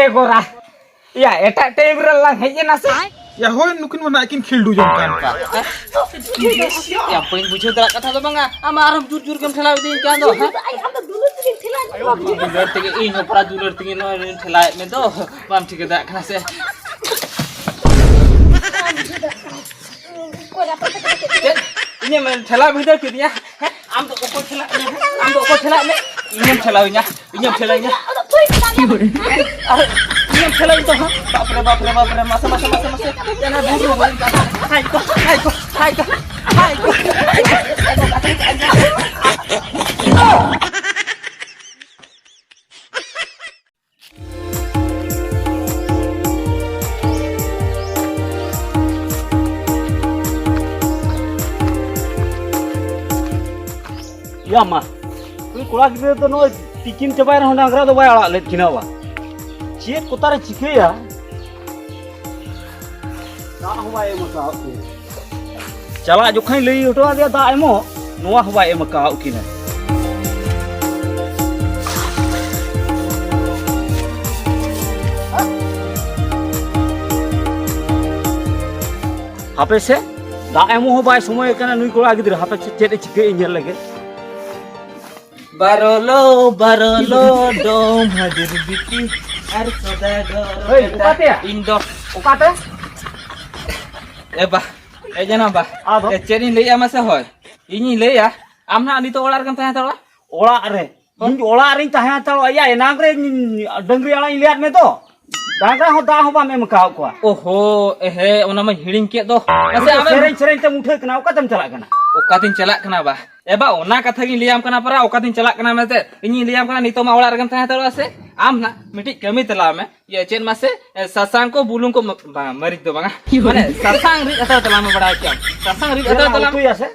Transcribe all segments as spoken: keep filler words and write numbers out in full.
ᱮ ᱜᱚᱨᱟ, ᱭᱟ, ᱮᱴᱟᱜ ᱴᱟᱭᱤᱢ ᱨᱮ ᱞᱟᱝ ᱦᱮᱡ ᱮᱱᱟ ᱥᱮ? ᱭᱟ, ᱦᱳᱭ, ᱱᱩᱠᱤᱱ ᱢᱟ ᱱᱟᱜ ᱠᱤᱱ ᱠᱷᱤᱞᱰᱩ ᱡᱚᱝ ᱠᱟᱱ ᱠᱟ᱾ ᱭᱟ, ᱵᱟᱹᱧ ᱵᱩᱡᱷᱟᱹᱣ ᱫᱟᱲᱮᱭᱟᱜ ᱠᱟᱛᱷᱟ ᱫᱚ ᱵᱟᱝᱟ, ᱟᱢ ᱟᱨᱦᱚᱸ ᱡᱳᱨ ᱡᱳᱨ ᱜᱮᱢ ᱴᱷᱮᱞᱟᱣ ᱤᱫᱤᱧ ᱠᱟᱱ ᱫᱚ, ᱦᱮᱸ? ᱟᱭ, ᱟᱢ ᱫᱚ ᱫᱩᱞᱟᱹᱲ ᱛᱮᱜᱮᱧ ᱴᱷᱮᱞᱟᱣ ᱤᱫᱤ ᱠᱚᱣᱟ᱾ ᱫᱩᱞᱟᱹᱲ ᱛᱮᱜᱮ, ᱤᱧ ᱦᱚᱸ ᱯᱟᱨᱟ ᱫᱩᱞᱟᱹᱲ ᱛᱮᱜᱮ ᱱᱚᱜᱼᱚᱭ ᱴᱷᱮᱞᱟᱣᱮᱫ ᱢᱮ ᱫᱚ, ᱵᱟᱢ ᱴᱷᱤᱠᱟᱹ ᱫᱟᱲᱮᱭᱟᱜ ᱠᱟᱱᱟ ᱥᱮ? ᱪᱮᱫ? ᱤᱧᱮᱢ ᱴᱷᱮᱞᱟᱣ ᱵᱷᱤᱸᱫᱟᱹᱲ ᱠᱤᱫᱤᱧᱟ? ᱦᱮᱸ? ᱟᱢ ᱫᱚ ᱚᱠᱚᱭ ᱴᱷᱮᱞᱟᱜ ᱢᱮ? ᱟᱢ ᱫᱚ ᱚᱠᱚᱭ ᱴᱷᱮᱞᱟᱜ ᱢᱮ? ᱤᱧᱮᱢ ᱴᱷᱮᱞᱟᱣᱤᱧᱟ? ᱤᱧᱮᱢ ᱴᱷᱮᱞᱟᱣᱤᱧᱟ? ᱟᱨ ᱤᱧᱮᱢ ᱴᱷᱮᱞᱟᱣᱤᱧ ᱫᱚ ᱦᱟᱸᱜ? ᱵᱟᱯ ᱨᱮ, ᱵᱟᱯ ᱨᱮ, ᱵᱟᱯ ᱨᱮ, ᱢᱟᱥᱮ, ᱢᱟᱥᱮ, ᱢᱟᱥᱮ, ᱢᱟᱥᱮ᱾ ᱮᱱᱟ ᱵᱩᱴ ᱨᱮ ᱵᱟᱹᱧ ᱠᱟᱱᱟ᱾ ᱦᱟᱭ ᱠᱚ, ᱦᱟᱭ ᱠᱚ, ᱦᱟᱭ ᱠᱚ, ᱦᱟᱭ ᱠᱚ, ᱦᱟᱭ ᱠᱚ᱾ ᱭᱟ ᱢᱟ, ᱩᱱᱤ ᱠᱚᱲᱟ ᱜᱤᱫᱽᱨᱟᱹ ᱫᱚ ᱱᱚᱜᱼᱚᱭ ᱛᱤᱠᱤᱱ ᱪᱟᱵᱟᱭ ᱨᱮᱦᱚᱸ ᱰᱟᱝᱨᱟ ᱫᱚ ᱵᱟᱭ ᱟᱲᱟᱜ ᱞᱮᱫ ᱠᱤᱱᱟ ᱵᱟ᱾ ᱪᱮᱫ ᱠᱚᱛᱟᱨᱮ ᱪᱤᱠᱟᱹᱭᱟ? ᱫᱟᱜ ᱦᱚᱸ ᱵᱟᱭ ᱮᱢ ᱟᱠᱟᱫ ᱠᱚ᱾ ᱪᱟᱞᱟᱜ ᱡᱚᱠᱷᱚᱱ ᱞᱟᱹᱭ ᱦᱚᱴᱚ ᱟᱫᱮᱭᱟ ᱫᱟᱜ ᱮᱢᱚᱜ, ᱱᱚᱣᱟ ᱦᱚᱸ ᱵᱟᱭ ᱮᱢ ᱟᱠᱟᱫ ᱠᱤᱱᱟ᱾ ᱦᱟᱯᱮ ᱥᱮ, ᱫᱟᱜ ᱮᱢᱚᱜ ᱦᱚᱸ ᱵᱟᱭ ᱥᱚᱢᱚᱭ ᱠᱟᱱᱟ ᱱᱩᱭ ᱠᱚᱲᱟ ᱜᱤᱫᱽᱨᱟᱹ᱾ ᱦᱟᱯᱮ ᱪᱮᱫ, ᱪᱮᱫ ᱮ ᱪᱤᱠᱟᱹᱭᱮᱫ ᱧᱮᱞ ᱞᱮᱜᱮ᱾ ᱵᱟᱨᱚᱞᱳ, ᱵᱟᱨᱚᱞᱳ, ᱰᱚᱢ ᱦᱟᱹᱫᱤᱨ ᱵᱤᱴᱤ ᱟᱨ ᱥᱚᱫᱟᱜᱚᱨ ᱦᱳᱭ, ᱵᱮᱴᱟ᱾ ᱚᱠᱟᱛᱮᱭᱟ? ᱤᱧ ᱫᱚ ᱚᱠᱟᱛᱮ? ᱮ ᱵᱟ, ᱮ ᱡᱟᱱᱟᱢ ᱵᱟ᱾ ᱟᱫᱚ? ᱮ, ᱪᱮᱫ ᱤᱧ ᱞᱟᱹᱭᱟ ᱢᱟᱥᱮ ᱦᱳᱭ? ᱤᱧᱤᱧ ᱞᱟᱹᱭᱟ, ᱟᱢ ᱱᱟᱜ ᱱᱤᱛᱚᱜ ᱚᱲᱟᱜ ᱨᱮᱜᱮᱢ ᱛᱟᱦᱮᱸ ᱦᱟᱛᱟᱲᱚᱜᱼᱟ? ᱚᱲᱟᱜ ᱨᱮ? ᱦᱳᱭ᱾ ᱤᱧ ᱚᱲᱟᱜ ᱨᱤᱧ ᱛᱟᱦᱮᱸ ᱦᱟᱛᱟᱲᱚᱜᱼᱟ᱾ ᱭᱟ, ᱮᱱᱟᱝ ᱨᱮ ᱰᱟᱹᱝᱨᱤ ᱟᱲᱟᱜ ᱤᱧ ᱞᱟᱹᱭᱟᱫ ᱢᱮ ᱫᱚ᱾ ᱰᱟᱝᱨᱟ ᱦᱚᱸ ᱫᱟᱜ ᱦᱚᱸ ᱵᱟᱢ ᱮᱢ ᱟᱠᱟᱣᱟᱫ ᱠᱚᱣᱟ᱾ ᱳᱦᱳ, ᱮᱦᱮ, ᱚᱱᱟ ᱢᱟᱧ ᱦᱤᱲᱤᱧ ᱠᱮᱫ ᱫᱚ᱾ ᱢᱟᱥᱮ ᱟᱢᱮᱢ ᱥᱮᱨᱮᱧ ᱥᱮᱨᱮᱧ ᱛᱮᱢ ᱩᱴᱷᱟᱹᱜ ᱠᱟᱱᱟ, ᱚᱠᱟᱛᱮᱢ ᱪᱟᱞᱟᱜ ᱠᱟᱱᱟ? ᱚᱠᱟᱛᱤᱧ ᱪᱟᱞᱟᱜ ᱠᱟᱱᱟ ᱵᱟ? ᱮ ᱵᱟ, ᱚᱱᱟ ᱠᱟᱛᱷᱟ ᱜᱤᱧ ᱞᱟᱹᱭᱟᱢ ᱠᱟᱱᱟ ᱯᱟᱨᱟ, ᱚᱠᱟᱛᱤᱧ ᱪᱟᱞᱟᱜ ᱠᱟᱱᱟ ᱢᱮᱱᱛᱮ᱾ ᱤᱧᱤᱧ ᱞᱟᱹᱭᱟᱢ ᱠᱟᱱᱟ, ᱱᱤᱛᱚᱜ ᱢᱟ ᱚᱲᱟᱜ ᱨᱮᱜᱮᱢ ᱛᱟᱦᱮᱸ ᱦᱟᱛᱟᱲᱚᱜᱼᱟ ᱥᱮ? ᱟᱢ ᱱᱟᱜ ᱢᱤᱫᱴᱤᱡ ᱠᱟᱹᱢᱤ ᱛᱟᱞᱟᱝ ᱢᱮ᱾ ᱤᱭᱟᱹ, ᱪᱮᱫ ᱢᱟᱥᱮ? ᱮ, ᱥᱟᱥᱟᱝ ᱠᱚ, ᱵᱩᱞᱩᱝ ᱠᱚ, ᱢᱟ-, ᱵᱟᱝ, ᱢᱟᱹᱨᱤᱪ ᱫᱚ ᱵᱟᱝᱟ᱾ ᱢᱟᱱᱮ, ᱥᱟᱥᱟᱝ ᱨᱤᱫ ᱦᱟᱛᱟᱲ ᱛᱟᱞᱟᱝ ᱢᱮ, ᱵᱟᱲᱟᱭ ᱠᱮᱭᱟᱢ᱾ ᱥᱟᱥᱟᱝ ᱨᱤᱫ ᱦᱟᱛᱟᱲ ᱪᱮᱫ ᱛᱟᱞᱟᱝ ᱢᱮ᱾ ᱩᱛᱩᱭᱟ ᱥᱮ?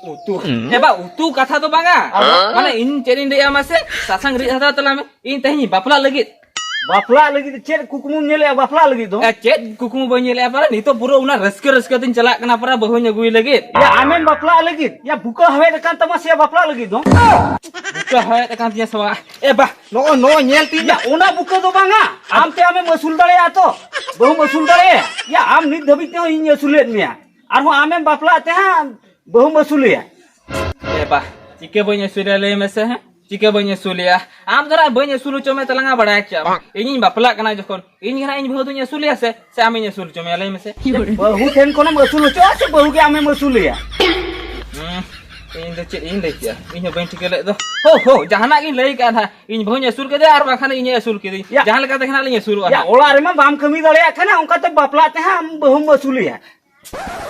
ᱩᱛᱩ᱾ ᱮ ᱵᱟ, ᱩᱛᱩ ᱠᱟᱛᱷᱟ ᱫᱚ ᱵᱟᱝᱟ᱾ ᱟᱫᱚ? ᱢᱟᱱᱮ, ᱤᱧ ᱪᱮᱫ ᱤᱧ ᱞᱟᱹᱭᱟ ᱢᱟᱥᱮ? ᱥᱟᱥᱟᱝ ᱨᱤᱫ ᱦᱟᱛᱟᱲ ᱛᱟᱞᱟᱝ ᱢᱮ᱾ ᱤᱧ ᱛᱮᱦᱮᱧ ᱵᱟᱯᱞᱟᱜ ᱞᱟᱹᱜᱤᱫ᱾ ᱵᱟᱯᱞᱟᱜ ᱞᱟᱹᱜᱤᱫ ᱪᱮᱫ ᱠᱩᱠᱢᱩᱢ ᱧᱮᱞᱮᱜᱼᱟ ᱵᱟᱯᱞᱟᱜ ᱞᱟᱹᱜᱤᱫ ᱫᱚ? ᱮ, ᱪᱮᱫ ᱠᱩᱠᱢᱩ ᱵᱟᱹᱧ ᱧᱮᱞᱮᱜᱼᱟ ᱯᱟᱨᱟ? ᱱᱤᱛᱚᱜ ᱯᱩᱨᱟᱹ ᱚᱱᱟ ᱨᱟᱹᱥᱠᱟᱹ ᱨᱟᱹᱥᱠᱟᱹ ᱛᱤᱧ ᱪᱟᱞᱟᱜ ᱠᱟᱱᱟ ᱯᱟᱨᱟ, ᱵᱟᱹᱦᱩᱧ ᱟᱹᱜᱩᱭ ᱞᱟᱹᱜᱤᱫ᱾ ᱭᱟ, ᱟᱢᱮᱢ ᱵᱟᱯᱞᱟᱜ ᱞᱟᱹᱜᱤᱫ? ᱭᱟ, ᱵᱩᱠᱟᱹ ᱦᱟᱣᱮᱫ ᱟᱠᱟᱱ ᱛᱟᱢᱟ ᱥᱮ ᱵᱟᱯᱞᱟᱜ ᱞᱟᱹᱜᱤᱫ ᱫᱚ? ᱦᱮᱡ ᱟᱠᱟᱱ ᱛᱤᱧᱟᱹ ᱥᱮ ᱵᱟᱝ? ᱮ ᱵᱟ, ᱱᱚᱜᱼᱚ ᱱᱚᱣᱟ ᱧᱮᱞ ᱛᱤᱧ ᱭᱟ, ᱚᱱᱟ ᱵᱩᱠᱟᱹ ᱫᱚ ᱵᱟᱝᱟ᱾ ᱟᱢ ᱛᱮ ᱟᱢᱮᱢ ᱟᱹᱥᱩᱞ ᱫᱟᱲᱮᱭᱟᱜᱼᱟ ᱛᱚ? ᱵᱟᱹᱦᱩᱢ ᱟᱹᱥᱩᱞ ᱫᱟᱲᱮᱭᱟᱜᱼᱟ? ᱭᱟ, ᱟᱢ ᱱᱤᱛ ᱫᱷᱟᱹᱵᱤᱡ ᱛᱮᱦᱚᱸ ᱤᱧ ᱟᱹᱥᱩᱞᱮᱫ ᱢᱮᱭᱟ᱾ ᱟᱨᱦᱚᱸ ᱟᱢᱮᱢ ᱵᱟᱯᱞᱟᱜ ᱛᱮ ᱦᱟᱸᱜ ᱵᱟᱹᱦᱩᱢ ᱟᱹᱥᱩᱞᱮᱭᱟ᱾ ᱮ ᱵᱟ, ᱪᱤᱠᱟᱹ ᱵᱟᱹᱧ ᱟᱹᱥᱩᱞᱮᱭᱟ ᱞᱟᱹᱭ ᱢᱮᱥᱮ, ᱦᱮᱸ? ᱪᱤᱠᱟᱹ ᱵᱟᱹᱧ ᱟᱹᱥᱩᱞᱮᱭᱟ? ᱟᱢ ᱫᱚ ᱱᱟᱜ ᱵᱟᱹᱧ ᱟᱹᱥᱩᱞ ᱦᱚᱪᱚ ᱢᱮ ᱛᱟᱞᱟᱝᱟ, ᱵᱟᱲᱟᱭ ᱠᱮᱭᱟᱢ᱾ ᱤᱧᱤᱧ ᱵᱟᱯᱞᱟᱜ ᱠᱟᱱᱟ ᱡᱚᱠᱷᱚᱱ, ᱤᱧ ᱜᱮ ᱱᱟᱜ ᱤᱧ ᱵᱟᱹᱦᱩ ᱫᱚᱧ ᱟᱹᱥᱩᱞᱮᱭᱟ ᱥᱮ, ᱥᱮ ᱟᱢᱤᱧ ᱟᱹᱥᱩᱞ ᱦᱚᱪᱚ ᱢᱮᱭᱟ ᱞᱟᱹᱭ ᱢᱮᱥᱮ? ᱵᱟᱹᱦᱩ ᱴᱷᱮᱱ ᱠᱷᱚᱱᱮᱢ ᱟᱹᱥᱩᱞ ᱦᱚᱪᱚᱜᱼᱟ ᱥᱮ ᱵᱟᱹᱦᱩ ᱜᱮ ᱟᱢᱮᱢ ᱟᱹᱥᱩᱞᱮᱭᱟ? ᱦᱩᱸ, ᱤᱧ ᱫᱚ ᱪᱮᱫ ᱤᱧ ᱞᱟᱹᱭ ᱠᱮᱭᱟ? ᱤᱧ ᱦᱚᱸ ᱵᱟᱹᱧ ᱴᱷᱤᱠᱟᱹ ᱞᱮᱫ ᱫᱚ᱾ ᱦᱳ, ᱦᱳ, ᱡᱟᱦᱟᱱᱟᱜ ᱜᱤᱧ ᱞᱟᱹᱭ ᱠᱟᱜᱼᱟ ᱱᱟᱜ, ᱤᱧ ᱵᱟᱹᱦᱩᱧ ᱟᱹᱥᱩᱞ ᱠᱮᱫᱮᱭᱟ ᱟᱨ ᱵᱟᱝᱠᱷᱟᱱ ᱤᱧᱮ ᱟᱹᱥᱩᱞ ᱠᱤᱫᱤᱧ᱾ ᱭᱟ᱾ ᱡᱟᱦᱟᱸ ᱞᱮᱠᱟ ᱛᱮᱜᱮ ᱱᱟᱜ ᱞᱤᱧ ᱟᱹᱥᱩᱞᱚᱜᱼᱟ ᱭᱟ, ᱱᱟᱜ᱾ ᱚᱲᱟᱜ ᱨᱮᱢᱟ ᱵᱟᱢ ᱠᱟᱹᱢᱤ ᱫᱟᱲᱮᱭᱟᱜ ᱠᱟᱱᱟ, ᱚᱱᱠᱟᱛᱮ ᱵᱟᱯᱞᱟᱜ ᱛᱮ ᱦᱟᱸᱜ ᱟᱢ ᱵᱟᱹᱦᱩᱢ ᱟᱹᱥᱩᱞᱮᱭᱟ᱾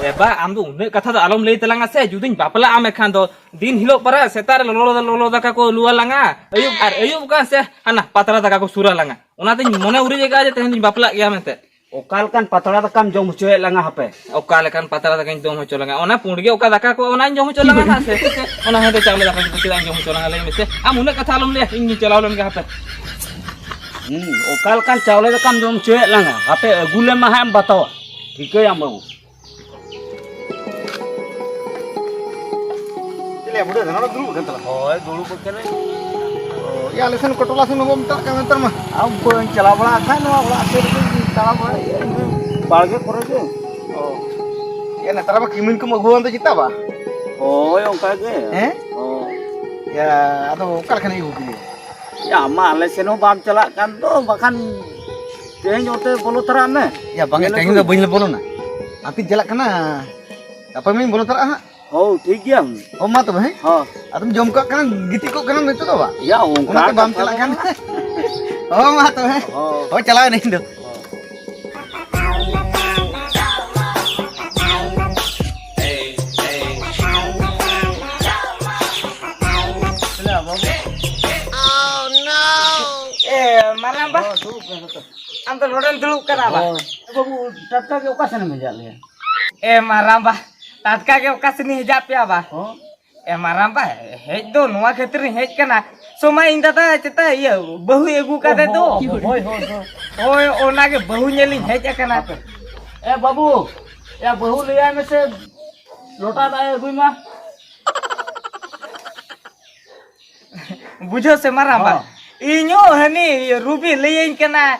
ᱮ ᱵᱟ, ᱟᱢ ᱫᱚ ᱩᱱᱟᱹᱜ ᱠᱟᱛᱷᱟ ᱫᱚ ᱟᱞᱚᱢ ᱞᱟᱹᱭ ᱛᱟᱞᱟᱝᱟ ᱥᱮ, ᱡᱩᱫᱤᱧ ᱵᱟᱯᱞᱟᱜᱼᱟ ᱢᱮᱱᱠᱷᱟᱱ ᱫᱚ ᱫᱤᱱ ᱦᱤᱞᱳᱜ ᱯᱟᱨᱟ ᱥᱮᱛᱟᱜ ᱨᱮ ᱞᱚᱞᱚ, ᱞᱚᱞᱚ ᱫᱟᱠᱟ ᱠᱚ ᱞᱩ ᱟᱞᱟᱝᱟ, ᱟᱹᱭᱩᱵ ᱟᱨ ᱟᱹᱭᱩᱵ ᱠᱟᱱ ᱥᱮ ᱦᱟᱱᱟ ᱯᱟᱛᱲᱟ ᱫᱟᱠᱟ ᱠᱚ ᱥᱩᱨ ᱟᱞᱟᱝᱟ᱾ ᱚᱱᱟᱛᱤᱧ ᱢᱚᱱᱮ ᱩᱨᱤᱡ ᱟᱠᱟᱫᱼᱟ ᱡᱮ ᱛᱮᱦᱮᱧ ᱫᱚᱧ ᱵᱟᱯᱞᱟᱜ ᱜᱮᱭᱟ ᱢᱮᱱᱛᱮ᱾ ᱚᱠᱟ ᱞᱮᱠᱟᱱ ᱯᱟᱛᱲᱟ ᱫᱟᱠᱟᱢ ᱡᱚᱢ ᱦᱚᱪᱚᱭᱮᱫ ᱞᱟᱝᱟ ᱦᱟᱯᱮ? ᱚᱠᱟ ᱞᱮᱠᱟᱱ ᱯᱟᱛᱲᱟ ᱫᱟᱠᱟᱧ ᱡᱚᱢ ᱦᱚᱪᱚ ᱞᱟᱝᱟ? ᱚᱱᱟ ᱯᱩᱸᱰ ᱜᱮ ᱚᱠᱟ ᱫᱟᱠᱟ ᱠᱚ, ᱚᱱᱟᱧ ᱡᱚᱢ ᱦᱚᱪᱚ ᱞᱟᱝᱟ ᱱᱟᱜ ᱥᱮ? ᱚᱱᱟ ᱦᱮᱸᱫᱮ ᱪᱟᱣᱞᱮ ᱫᱟᱠᱟ ᱠᱚ ᱪᱮᱫᱟᱜ ᱤᱧ ᱡᱚᱢ ᱦᱚᱪᱚ ᱞᱟᱝᱟ ᱞᱟᱹᱭ ᱢᱮᱥᱮ? ᱟᱢ ᱩᱱᱟᱹᱜ ᱠᱟᱛᱷᱟ ᱟᱞᱚᱢ ᱞᱟᱹᱭᱟ, ᱤᱧ ᱜᱤᱧ ᱪᱟᱞᱟᱣ ᱞᱮᱱ ᱜᱮ ᱦᱟᱯᱮ᱾ ᱦᱩᱸ, ᱚᱠᱟ ᱞᱮᱠᱟᱱ ᱪᱟᱣᱞᱮ ᱫᱟᱠᱟᱢ ᱡᱚᱢ ᱦᱚᱪᱚᱭᱮᱫ ᱞᱟᱝᱟ? ᱦᱟᱯᱮ ᱟᱹᱜᱩ ᱞᱮᱢ ᱢᱟ ᱦᱟᱸᱜ ᱮᱢ ᱵᱟᱛᱟᱣᱟ, ᱴᱷᱤᱠᱟᱹᱭᱟᱢ ᱵᱟᱹᱵᱩ᱾ ᱪᱮᱫ ᱞᱮ ᱵᱩᱰᱷᱟᱹ ᱫᱷᱟᱨᱟ ᱫᱚ ᱫᱩᱲᱩᱵ ᱟᱠᱟᱱ ᱛᱟᱞᱟᱝ? ᱦᱳᱭ, ᱫᱩᱲᱩᱵ ᱟᱠᱟᱱᱟᱹᱧ᱾ ᱚ, ᱭᱟ, ᱟᱞᱮ ᱥᱮᱱ ᱠᱚᱴᱚᱞᱟ ᱥᱮᱱ ᱵᱟᱵᱚ ᱢᱮᱛᱟᱜ ᱠᱟᱱᱟ ᱱᱮᱛᱟᱨ ᱢᱟ᱾ ᱟᱢ ᱵᱟᱹᱧ ᱪᱟᱞᱟᱣ ᱵᱟᱲᱟ ᱟᱠᱟᱱ ᱱᱚᱣᱟ ᱚᱲᱟᱜ ᱥᱮᱫ ᱨᱮᱜᱮᱧ ᱫᱟᱬᱟ ᱵᱟᱲᱟᱭᱮᱫᱼᱟ, ᱤᱧ ᱫᱚ ᱵᱟᱲᱜᱮ ᱠᱚᱨᱮ ᱜᱮ᱾ ᱚ, ᱭᱟ, ᱱᱮᱛᱟᱨ ᱢᱟ ᱠᱤᱢᱤᱱ ᱠᱚᱢ ᱟᱹᱜᱩᱣᱟᱱ ᱫᱚ ᱪᱮᱫᱟᱜ ᱵᱟ? ᱦᱳᱭ, ᱚᱱᱠᱟ ᱜᱮ᱾ ᱦᱮᱸ? ᱦᱳᱭ᱾ ᱭᱟ, ᱟᱫᱚ ᱚᱠᱟ ᱞᱮᱠᱟᱱᱤᱡ ᱟᱹᱜᱩ ᱠᱮᱫᱮᱭᱟ? ᱭᱟ, ᱟᱢ ᱢᱟ ᱟᱞᱮ ᱥᱮᱱ ᱦᱚᱸ ᱵᱟᱢ ᱪᱟᱞᱟᱜ ᱠᱟᱱ ᱫᱚ, ᱵᱟᱠᱷᱟᱱ ᱛᱮᱦᱮᱧ ᱚᱱᱛᱮ ᱵᱚᱞᱚ ᱛᱟᱨᱟᱜ ᱢᱮ᱾ ᱭᱟ, ᱵᱟᱝ ᱭᱟ, ᱧᱮᱞ ᱛᱮᱦᱮᱧ ᱫᱚ ᱟᱹᱜᱩᱭ᱾ ᱵᱟᱹᱧ ᱵᱚᱞᱚᱱᱟ᱾ ᱦᱟᱱᱛᱮᱧ ᱪᱟᱞᱟᱜ ᱠᱟᱱᱟ, ᱜᱟᱯᱟ ᱢᱟᱧ ᱵᱚᱞᱚ ᱛᱟᱨᱟᱜᱼᱟ ᱦᱟᱸᱜ᱾ ᱦᱳ, ᱴᱷᱤᱠ ᱜᱮᱭᱟ᱾ ᱦᱳ, ᱢᱟ ᱛᱚᱵᱮ, ᱦᱮᱸ? ᱦᱚᱸ᱾ ᱟᱫᱚᱢ ᱡᱚᱢ ᱠᱟᱜ ᱠᱟᱱᱟ, ᱜᱤᱛᱤᱡ ᱠᱚᱜ ᱠᱟᱱᱟᱢ ᱱᱤᱛᱚᱜ ᱫᱚ ᱵᱟ? ᱭᱟ, ᱚᱱᱠᱟ ᱚᱱᱟᱛᱮ ᱵᱟᱢ ᱠᱟᱛᱷᱟ ᱪᱟᱞᱟᱜ ᱫᱚ ᱠᱟᱱ᱾ ᱵᱟᱝ᱾ ᱦᱳ, ᱢᱟ ᱛᱚᱵᱮ, ᱦᱮᱸ? ᱦᱚᱸ᱾ ᱦᱳᱭ, ᱪᱟᱞᱟᱣ ᱮᱱᱟᱹᱧ ᱤᱧ ᱫᱚ᱾ ᱦᱚᱸ᱾ ᱮ, ᱢᱟᱨᱟᱝ ᱵᱟ᱾ ᱦᱚᱸ, ᱫᱩᱲᱩᱵ ᱢᱮ ᱱᱚᱛᱮ᱾ ᱟᱢ ᱫᱚ ᱱᱚᱰᱮᱢ ᱫᱩᱲᱩᱵ ᱠᱟᱱᱟ ᱵᱟ? ᱦᱳᱭ᱾ ᱮ ᱵᱟᱹᱵᱩ, ᱴᱟᱴᱠᱟ ᱜᱮ ᱚᱠᱟ ᱥᱮᱱ ᱮᱢ ᱦᱮᱡ ᱟᱫ ᱞᱮᱭᱟ? ᱮ ᱢᱟᱨᱟᱝ ᱵᱟ, ᱴᱟᱴᱠᱟ ᱜᱮ ᱚᱠᱟ ᱥᱮᱱᱤᱧ ᱦᱮᱡ ᱟᱫ ᱯᱮᱭᱟ ᱵᱟ? ᱦᱚᱸ? ᱮ ᱢᱟᱨᱟᱝ ᱵᱟ, ᱦᱮᱡ ᱫᱚ ᱱᱚᱣᱟ ᱠᱷᱟᱹᱛᱤᱨ ᱤᱧ ᱦᱮᱡ ᱠᱟᱱᱟ, ᱥᱚᱢᱟᱭ ᱤᱧ ᱫᱟᱫᱟ ᱪᱮᱛᱟ ᱤᱭᱟᱹ ᱵᱟᱹᱦᱩᱭ ᱟᱹᱜᱩ ᱠᱟᱫᱮ ᱫᱚ᱾ ᱚ, ᱦᱳᱭ, ᱦᱳᱭ, ᱦᱳᱭ᱾ ᱦᱳᱭ, ᱚᱱᱟᱜᱮ ᱵᱟᱹᱦᱩ ᱧᱮᱞᱤᱧ ᱦᱮᱡ ᱟᱠᱟᱱᱟ᱾ ᱦᱟᱯᱮ᱾ ᱮ ᱵᱟᱹᱵᱩ, ᱮ ᱵᱟᱹᱦᱩ ᱞᱟᱹᱭᱟᱭ ᱢᱮᱥᱮ, ᱞᱚᱴᱟ ᱫᱟᱜ ᱮ ᱟᱹᱜᱩᱭ ᱢᱟ᱾ ᱵᱩᱡᱷᱟᱹᱣ ᱥᱮ ᱢᱟᱨᱟᱝᱵᱟ? ᱦᱚᱸ᱾ ᱤᱧ ᱦᱚᱸ ᱦᱟᱹᱱᱤ ᱨᱩᱵᱤ ᱞᱟᱹᱭᱟᱹᱧ ᱠᱟᱱᱟ,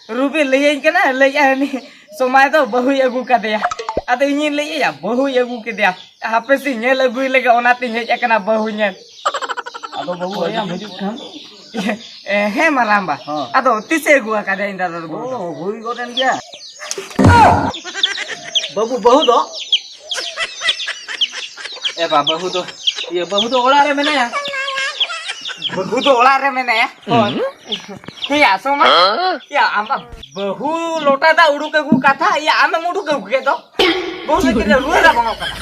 ᱨᱩᱵᱤ ᱞᱟᱹᱭᱟᱹᱧ ᱠᱟᱱᱟ, ᱞᱟᱹᱭᱮᱜᱼᱟ ᱦᱟᱹᱱᱤ ᱥᱚᱢᱟᱭ ᱫᱚ ᱵᱟᱹᱦᱩᱭ ᱟᱹᱜᱩ ᱠᱟᱫᱮᱭᱟ᱾ ᱟᱫᱚ ᱤᱧᱤᱧ ᱞᱟᱹᱭᱮᱜᱼᱟ ᱵᱟᱹᱦᱩᱭ ᱟᱹᱜᱩ ᱠᱮᱫᱮᱭᱟ, ᱦᱟᱯᱮ ᱥᱮ ᱧᱮᱞ ᱟᱹᱜᱩᱭ ᱞᱮᱜᱮ, ᱚᱱᱟᱛᱤᱧ ᱦᱮᱡ ᱟᱠᱟᱱᱟ ᱵᱟᱹᱦᱩ ᱧᱮᱞ᱾ ᱟᱫᱚ ᱵᱟᱹᱵᱩ ᱟᱭᱟᱢ ᱦᱤᱡᱩᱜ ᱠᱷᱟᱱ? ᱮ, ᱦᱮᱸ ᱢᱟᱨᱟᱝᱵᱟ᱾ ᱦᱚᱸ᱾ ᱟᱫᱚ ᱛᱤᱥᱮ ᱟᱹᱜᱩ ᱟᱠᱟᱫᱮᱭᱟ ᱤᱧ ᱫᱟᱫᱟ ᱫᱚ ᱵᱟᱹᱦᱩ ᱫᱚ? ᱚ, ᱦᱩᱭ ᱜᱚᱫ ᱮᱱ ᱜᱮᱭᱟ᱾ ᱵᱟᱹᱵᱩ, ᱵᱟᱹᱦᱩ ᱫᱚ? ᱮ ᱵᱟ, ᱵᱟᱹᱦᱩ ᱫᱚ, ᱤᱭᱟᱹ, ᱵᱟᱹᱦᱩ ᱫᱚ ᱚᱲᱟᱜ ᱨᱮ ᱢᱮᱱᱟᱭᱟ᱾ ᱵᱟᱹᱦᱩ ᱫᱚ ᱚᱲᱟᱜ ᱨᱮ ᱢᱮᱱᱟᱭᱟ? ᱦᱳᱭ᱾ ᱦᱮᱸᱭᱟ, ᱥᱚᱢᱟ᱾ ᱦᱮᱸ? ᱭᱟ, ᱟᱢ ᱵᱟ-, ᱵᱟᱹᱦᱩ ᱞᱚᱴᱟ ᱫᱟᱜ ᱩᱰᱩᱠ ᱟᱹᱜᱩ ᱠᱟᱛᱷᱟ, ᱭᱟ, ᱟᱢᱮᱢ ᱩᱰᱩᱠ ᱟᱹᱜᱩ ᱠᱮᱫ ᱫᱚ᱾ ᱵᱟᱹᱦᱩ ᱞᱟᱹᱜᱤᱫ ᱨᱮ ᱨᱩᱣᱟᱹ ᱨᱟᱵᱟᱝ ᱚᱜ ᱠᱟᱱᱟ᱾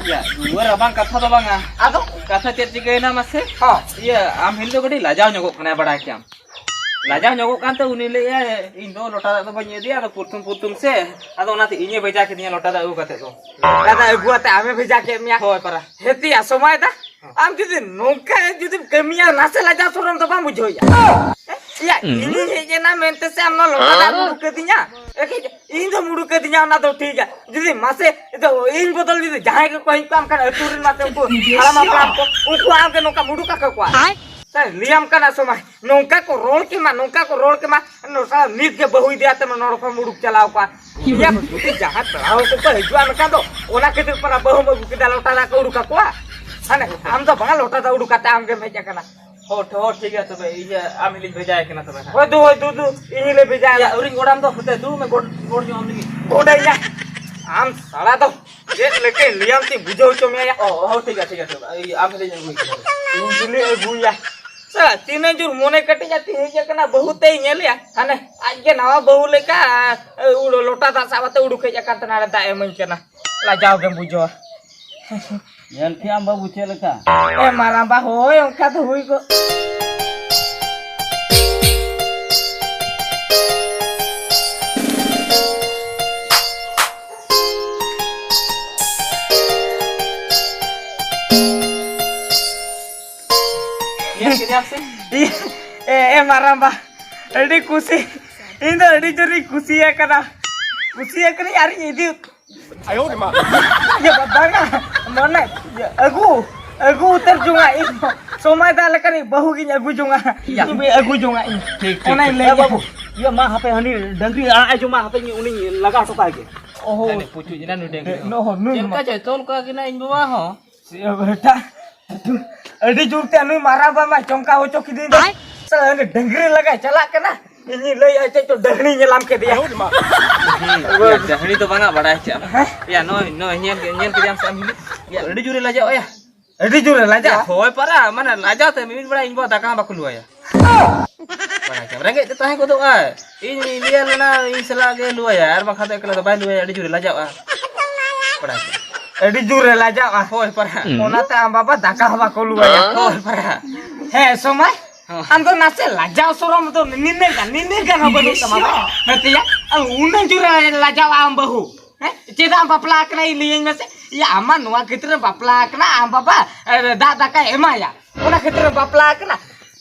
ᱭᱟ, ᱨᱩᱣᱟᱹ ᱨᱟᱵᱟᱝ ᱠᱟᱛᱷᱟ ᱫᱚ ᱵᱟᱝᱟ᱾ ᱟᱫᱚ? ᱠᱟᱛᱷᱟ ᱪᱮᱫ ᱪᱤᱠᱟᱹᱭᱮᱱᱟ ᱢᱟᱥᱮ? ᱦᱚᱸ᱾ ᱤᱭᱟᱹ, ᱟᱢ ᱦᱤᱞᱳᱜ ᱠᱟᱹᱴᱤᱡ ᱞᱟᱡᱟᱣ ᱧᱚᱜᱚᱜ ᱠᱟᱱᱟᱭ, ᱵᱟᱲᱟᱭ ᱠᱮᱭᱟᱢ᱾ ᱞᱟᱡᱟᱣ ᱧᱚᱜᱚᱜ ᱠᱟᱱᱛᱮ ᱩᱱᱤ ᱞᱟᱹᱭᱮᱜᱼᱟᱭ, "ᱤᱧ ᱫᱚ ᱞᱚᱴᱟ ᱫᱟᱜ ᱫᱚ ᱵᱟᱹᱧ ᱤᱫᱤᱭᱟ, ᱟᱫᱚ ᱯᱨᱚᱛᱷᱚᱢ ᱯᱨᱚᱛᱷᱚᱢ ᱥᱮ, ᱟᱫᱚ ᱚᱱᱟᱛᱮ ᱤᱧᱮ ᱵᱷᱮᱡᱟ ᱠᱤᱫᱤᱧᱟ ᱞᱚᱴᱟ ᱫᱟᱜ ᱟᱹᱜᱩ ᱠᱟᱛᱮ ᱫᱚ᱾" ᱞᱚᱴᱟ ᱫᱟᱜ ᱟᱹᱜᱩ ᱠᱟᱛᱮ ᱟᱢᱮ ᱵᱷᱮᱡᱟ ᱠᱮᱫ ᱢᱮᱭᱟ? ᱦᱳᱭ, ᱯᱟᱨᱟ᱾ ᱦᱮᱛᱤᱭᱟ ᱥᱚᱢᱟᱭ ᱫᱟ, ᱟᱢ ᱡᱩᱫᱤ ᱱᱚᱝᱠᱟ ᱡᱩᱫᱤᱢ ᱠᱟᱹᱢᱤᱭᱟ, ᱱᱟᱥᱮ ᱞᱟᱡᱟᱣ ᱥᱚᱨᱚᱢ ᱫᱚ ᱵᱟᱢ ᱵᱩᱡᱷᱟᱹᱣᱮᱫᱼᱟ? ᱮ, ᱤᱭᱟ, ᱤᱧᱤᱧ ᱦᱮᱡ ᱮᱱᱟ ᱢᱮᱱᱛᱮ ᱥᱮ ᱟᱢ ᱱᱚᱣᱟ ᱞᱚᱴᱟ ᱫᱟᱜ ᱮᱢ ᱩᱰᱩᱠ ᱠᱟᱹᱫᱤᱧᱟ? ᱮ, ᱤᱧ ᱫᱚᱢ ᱩᱰᱩᱠ ᱠᱟᱹᱫᱤᱧᱟ, ᱚᱱᱟ ᱫᱚ ᱴᱷᱤᱠ ᱜᱮᱭᱟ᱾ ᱡᱩᱫᱤ ᱢᱟᱥᱮ, ᱤᱧ ᱫᱚ ᱤᱧ ᱵᱚᱫᱚᱞ ᱡᱩᱫᱤ ᱡᱟᱦᱟᱸᱭ ᱜᱮᱠᱚ ᱦᱮᱡ ᱠᱚᱜᱼᱟ, ᱚᱱᱠᱟᱱ ᱟᱹᱛᱩ ᱨᱮᱱ ᱢᱟᱥᱮ ᱩᱱᱠᱩ ᱦᱟᱲᱟᱢ ᱦᱟᱯᱲᱟᱢ ᱠᱚ, ᱩᱱᱠᱩ ᱟᱢ ᱜᱮ ᱱᱚᱝᱠᱟᱢ ᱩᱰᱩᱠ ᱟᱠᱚ ᱠᱚᱣᱟ? ᱥᱟᱨ, ᱞᱟᱹᱭᱟᱢ ᱠᱟᱱᱟ ᱥᱚᱢᱟᱭ, ᱱᱚᱝᱠᱟ ᱠᱚ ᱨᱚᱲ ᱠᱮᱢᱟ, ᱱᱚᱝᱠᱟ ᱠᱚ ᱨᱚᱲ ᱠᱮᱢᱟ, ᱱᱚᱝᱠᱟ ᱱᱤᱛ ᱜᱮ ᱵᱟᱹᱦᱩ ᱤᱫᱤᱭᱟᱛᱮ ᱱᱚᱰᱮ ᱠᱷᱚᱱ ᱩᱰᱩᱠ ᱪᱟᱞᱟᱣ ᱠᱚᱜᱼᱟ᱾ ᱤᱭᱟᱹ, ᱡᱩᱫᱤ ᱡᱟᱦᱟᱸᱭ ᱯᱮᱲᱟ ᱦᱚᱲ ᱠᱚᱠᱚ ᱦᱤᱡᱩᱜᱼᱟ, ᱢᱮᱱᱠᱷᱟᱱ ᱫᱚ ᱚᱱᱟ ᱠᱷᱟᱹᱛᱤᱨ ᱯᱟᱨᱟ ᱵᱟᱹᱦᱩᱢ ᱟᱹᱜᱩ ᱠᱮᱫᱟ, ᱞᱚᱴᱟ ᱫᱟᱜ ᱠᱚ ᱩᱰᱩᱠ ᱟᱠᱚᱣᱟ᱾ ᱦᱟᱱᱮ, ᱟᱢ ᱫᱚ ᱵᱟᱝ, ᱞᱚᱴᱟ ᱫᱟᱜ ᱩᱰᱩᱠ ᱠᱟᱛᱮ ᱟᱢ ᱜᱮᱢ ᱦᱮᱡ ᱟᱠᱟᱱᱟ᱾ ᱦᱚᱸ, ᱦᱚᱸ, ᱴᱷᱤᱠ ᱜᱮᱭᱟ ᱛᱚᱵᱮ, ᱤᱭᱟᱹ, ᱟᱢ ᱦᱤᱞᱤᱧ ᱵᱷᱮᱡᱟᱭ ᱠᱟᱱᱟ ᱛᱚᱵᱮ ᱦᱟᱸᱜ᱾ ᱦᱳᱭ ᱫᱩ, ᱦᱳᱭ ᱫᱩ, ᱫᱩ, ᱤᱧ ᱞᱮ ᱵᱷᱮᱡᱟᱭᱟ᱾ ᱤᱭᱟᱹ, ᱟᱹᱣᱨᱤᱧ ᱜᱚᱲᱟᱢ ᱫᱚ, ᱦᱟᱱᱛᱮ ᱫᱩᱲᱩᱵ ᱢᱮ, ᱜᱚᱲ, ᱜᱚᱲ ᱧᱚᱜ ᱟᱢ ᱞᱟᱹᱜᱤᱫ᱾ ᱜᱚᱰᱟᱭᱟ᱾ ᱟᱢ ᱥᱟᱲᱟ ᱫᱚ ᱪᱮᱫ ᱞᱮᱠᱟᱧ ᱞᱟᱹᱭᱟᱢ ᱛᱮ ᱵᱩᱡᱷᱟᱹᱣ ᱦᱚᱪᱚ ᱢᱮᱭᱟ? ᱚ, ᱦᱚᱸ, ᱴᱷᱤᱠ ᱜᱮᱭᱟ, ᱴᱷᱤᱠ ᱜᱮᱭᱟ, ᱴᱷᱤᱠ ᱜᱮᱭᱟ᱾ ᱤᱭᱟᱹ, ᱟᱢ ᱦᱤᱞᱤᱧ ᱟᱹᱜᱩᱭ ᱠᱟᱱᱟ᱾ ᱤᱧ ᱦᱤᱞᱤᱧ ᱟᱹᱜᱩᱭᱟ᱾ ᱥᱟᱞᱟ, ᱛᱤᱱᱟᱹᱜ ᱡᱳᱨ ᱢᱚᱱᱮ ᱠᱟᱹᱴᱤᱡ ᱟᱛᱮ ᱦᱮᱡ ᱟᱠᱟᱱᱟ, ᱵᱟᱹᱦᱩ ᱛᱮᱭ ᱧᱮᱞᱮᱭᱟ᱾ ᱦᱟᱱᱮ, ᱟᱡ ᱜᱮ ᱱᱟᱣᱟ ᱵᱟᱹᱦᱩ ᱞᱮᱠᱟ, ᱮ, ᱩᱲ-, ᱞᱚᱴᱟ ᱫᱟᱜ ᱥᱟᱵ ᱟᱛᱮ ᱩᱰᱩᱠ ᱦᱮᱡ ᱟᱠᱟᱱ ᱛᱟᱦᱮᱱᱟ, ᱟᱨᱮ ᱫᱟᱜ ᱮ ᱤᱢᱟᱹᱧ ᱠᱟᱱᱟ᱾ ᱞᱟᱡᱟᱣ ᱜᱮᱢ ᱵᱩᱡᱷᱟᱹᱣᱟ᱾ ᱧᱮᱞ ᱠᱮᱜ ᱟᱢ ᱵᱟᱹᱵᱩ ᱪᱮᱫ ᱞᱮᱠᱟ? ᱮ ᱢᱟᱨᱟᱝᱵᱟ, ᱦᱳᱭ, ᱚᱱᱠᱟ ᱫᱚ ᱦᱩᱭ ᱠᱚᱜ᱾ ᱧᱮᱞ ᱠᱮᱫᱮᱭᱟᱢ ᱥᱮ? ᱮ, ᱮ ᱢᱟᱨᱟᱝᱵᱟ, ᱟᱹᱰᱤ ᱠᱩᱥᱤ, ᱤᱧ ᱫᱚ ᱟᱹᱰᱤ ᱡᱳᱨᱤᱧ ᱠᱩᱥᱤᱭᱟᱠᱟᱱᱟ, ᱠᱩᱥᱤᱭᱟᱠᱟᱱᱟᱹᱧ ᱟᱨᱤᱧ ᱤᱫᱤ ᱩᱛ- ᱟᱭᱳ ᱨᱮ ᱢᱟ᱾ ᱤᱭᱟᱹ, ᱵᱟᱝᱟ, ᱢᱟᱱᱮ, ᱤᱭᱟᱹ, ᱟᱹᱜᱩ᱾ ᱟᱹᱜᱩ ᱩᱛᱟᱹᱨ ᱡᱚᱝᱟ ᱤᱧ᱾ ᱥᱚᱢᱚᱭ ᱫᱟ ᱞᱮᱠᱟᱱᱤᱡ ᱵᱟᱹᱦᱩ ᱜᱤᱧ ᱟᱹᱜᱩ ᱡᱚᱝᱟ᱾ ᱤᱧ ᱟᱹᱜᱩ ᱡᱚᱝᱟ ᱤᱧ᱾ ᱴᱷᱤᱠ, ᱴᱷᱤᱠ, ᱚᱱᱟᱧ ᱴᱷᱤᱠ᱾ ᱞᱟᱹᱭ ᱮ ᱟᱯᱮ᱾ ᱵᱟᱹᱵᱩ, ᱤᱭᱟᱹ ᱢᱟ ᱦᱟᱯᱮ ᱦᱟᱹᱱᱤ ᱰᱟᱹᱝᱨᱤ ᱟᱲᱟᱜ ᱮ ᱡᱚᱢᱟ, ᱦᱟᱯᱮ ᱩᱱᱤᱧ ᱞᱟᱜᱟ ᱦᱚᱴᱚ ᱠᱟᱭ ᱜᱮ᱾ ᱚᱦᱚ᱾ ᱦᱟᱹᱱᱤ ᱯᱩᱪᱩᱡ ᱮᱱᱟ ᱱᱩᱭ ᱰᱟᱹᱝᱨᱤ ᱦᱚᱸ᱾ ᱱᱚᱦᱚ, ᱱᱩᱭ ᱪᱮᱫ ᱢᱟ᱾ ᱞᱮᱠᱟ ᱪᱚᱭ ᱛᱚᱞ ᱠᱟᱜ ᱠᱤᱱᱟ ᱤᱧ ᱵᱟᱵᱟ ᱦᱚᱸ? ᱥᱮ ᱵᱮᱴᱟ, ᱟᱹᱰᱤ ᱡᱳᱨ ᱛᱮ ᱱᱩᱭ ᱢᱟᱨᱟᱝ ᱵᱟ ᱢᱟ ᱪᱚᱢᱠᱟ ᱦᱚᱪᱚ ᱠᱤᱫᱤᱧ ᱫᱚ᱾ ᱥᱟᱞᱟ ᱩᱱᱤ ᱰᱟᱹᱝᱨᱤ ᱞᱟᱜᱟᱭ ᱪᱟᱞᱟᱜ ᱠᱟᱱᱟ᱾ ᱤᱧᱤᱧ ᱞᱟᱹᱭᱟ ᱪᱮᱫ ᱪᱚ ᱰᱟᱹᱦᱱᱤ ᱧᱮᱞᱟᱢ ᱠᱮᱫᱮᱭᱟ᱾ ᱦᱩᱸ, ᱭᱟ, ᱰᱟᱹᱦᱱᱤ ᱫᱚ ᱵᱟᱝᱟ, ᱵᱟᱲᱟᱭ ᱠᱮᱜᱼᱟ᱾ ᱦᱮᱸ? ᱭᱟ, ᱱᱚᱜᱼᱚᱭ, ᱱᱚᱜᱼᱚᱭ ᱧᱮᱞ, ᱧᱮᱞ ᱠᱮᱫᱮᱭᱟᱢ ᱥᱮ ᱟᱢ ᱦᱤᱞᱤ? ᱭᱟ, ᱟᱹᱰᱤ ᱡᱳᱨᱮ ᱞᱟᱡᱟᱜᱼᱟ ᱭᱟ᱾ ᱟᱹᱰᱤ ᱡᱳᱨᱮ ᱞᱟᱡᱟᱜᱼᱟ? ᱭᱟ, ᱦᱳᱭ ᱯᱟᱨᱟ, ᱢᱟᱱᱮ ᱞᱟᱡᱟᱣ ᱛᱮ ᱢᱤᱢᱤᱫ ᱵᱮᱲᱟ ᱤᱧ ᱵᱟᱵᱟ ᱫᱟᱠᱟ ᱦᱚᱸ ᱵᱟᱠᱚ ᱞᱩᱣᱟᱭᱟ᱾ ᱵᱟᱲᱟᱭ ᱠᱮᱜᱼᱟᱢ, ᱨᱮᱸᱜᱮᱡ ᱛᱮ ᱛᱟᱦᱮᱸ ᱜᱚᱫᱚᱜᱼᱟᱭ᱾ ᱤᱧ, ᱤᱧ ᱞᱟᱹᱭᱟ ᱞᱮᱱᱟ ᱤᱧ ᱥᱟᱞᱟᱜ ᱜᱮ ᱞᱩᱣᱟᱭᱟ, ᱟᱨ ᱵᱟᱝᱠᱷᱟᱱ ᱫᱚ ᱮᱠᱞᱟ ᱫᱚ ᱵᱟᱭ ᱞᱩᱣᱟᱭᱟ, ᱟᱹᱰᱤ ᱡᱳᱨᱮ ᱞᱟᱡᱟᱜᱼᱟ᱾ ᱵᱟᱲᱟᱭ ᱠᱮᱜᱼᱟᱢ᱾ ᱟᱹᱰᱤ ᱡᱳᱨᱮ ᱞᱟᱡᱟᱜᱼᱟ᱾ ᱦᱳᱭ ᱯᱟᱨᱟ᱾ ᱚᱱᱟᱛᱮ ᱟᱢ ᱵᱟᱵᱟ ᱫᱟᱠᱟ ᱦᱚᱸ ᱵᱟᱠᱚ ᱞᱩᱣᱟᱭᱟ᱾ ᱦᱳᱭ ᱯᱟᱨᱟ᱾ ᱦᱮᱸ, ᱥᱚᱢᱟᱭ, ᱦᱚᱸ᱾ ᱟᱢ ᱫᱚ ᱱᱟᱥᱮ ᱞᱟᱡᱟᱣ ᱥᱚᱨᱚᱢ ᱫᱚ ᱱᱤᱱᱟᱹᱜ ᱜᱟᱱ, ᱱᱤᱱᱟᱹᱜ ᱜᱟᱱ ᱦᱚᱸ ᱵᱟᱹᱱᱩᱜ ᱛᱟᱢᱟ ᱵᱟᱝ? ᱦᱮᱸ ᱛᱮᱭᱟ, ᱟᱢ ᱩᱱᱟᱹᱜ ᱡᱳᱨ ᱞᱟᱡᱟᱣᱟ ᱟᱢ ᱵᱟᱹᱦᱩ᱾ ᱦᱮᱸ? ᱪᱮᱫᱟᱜ ᱮᱢ ᱵᱟᱯᱞᱟ ᱟᱠᱟᱱᱟ ᱤᱧ ᱞᱟᱹᱭᱟᱹᱧ ᱢᱮᱥᱮ? ᱭᱟ, ᱟᱢ ᱢᱟ ᱱᱚᱣᱟ ᱠᱷᱟᱹᱛᱤᱨ ᱮᱢ ᱵᱟᱯᱞᱟ ᱟᱠᱟᱱᱟ, ᱟᱢ ᱵᱟᱵᱟ, ᱮ, ᱫᱟᱜ ᱫᱟᱠᱟᱭ ᱮᱢᱟᱭᱟ᱾ ᱚᱱᱟ ᱠᱷᱟᱹᱛᱤᱨ ᱮᱢ ᱵᱟᱯᱞᱟ ᱟᱠᱟᱱᱟ᱾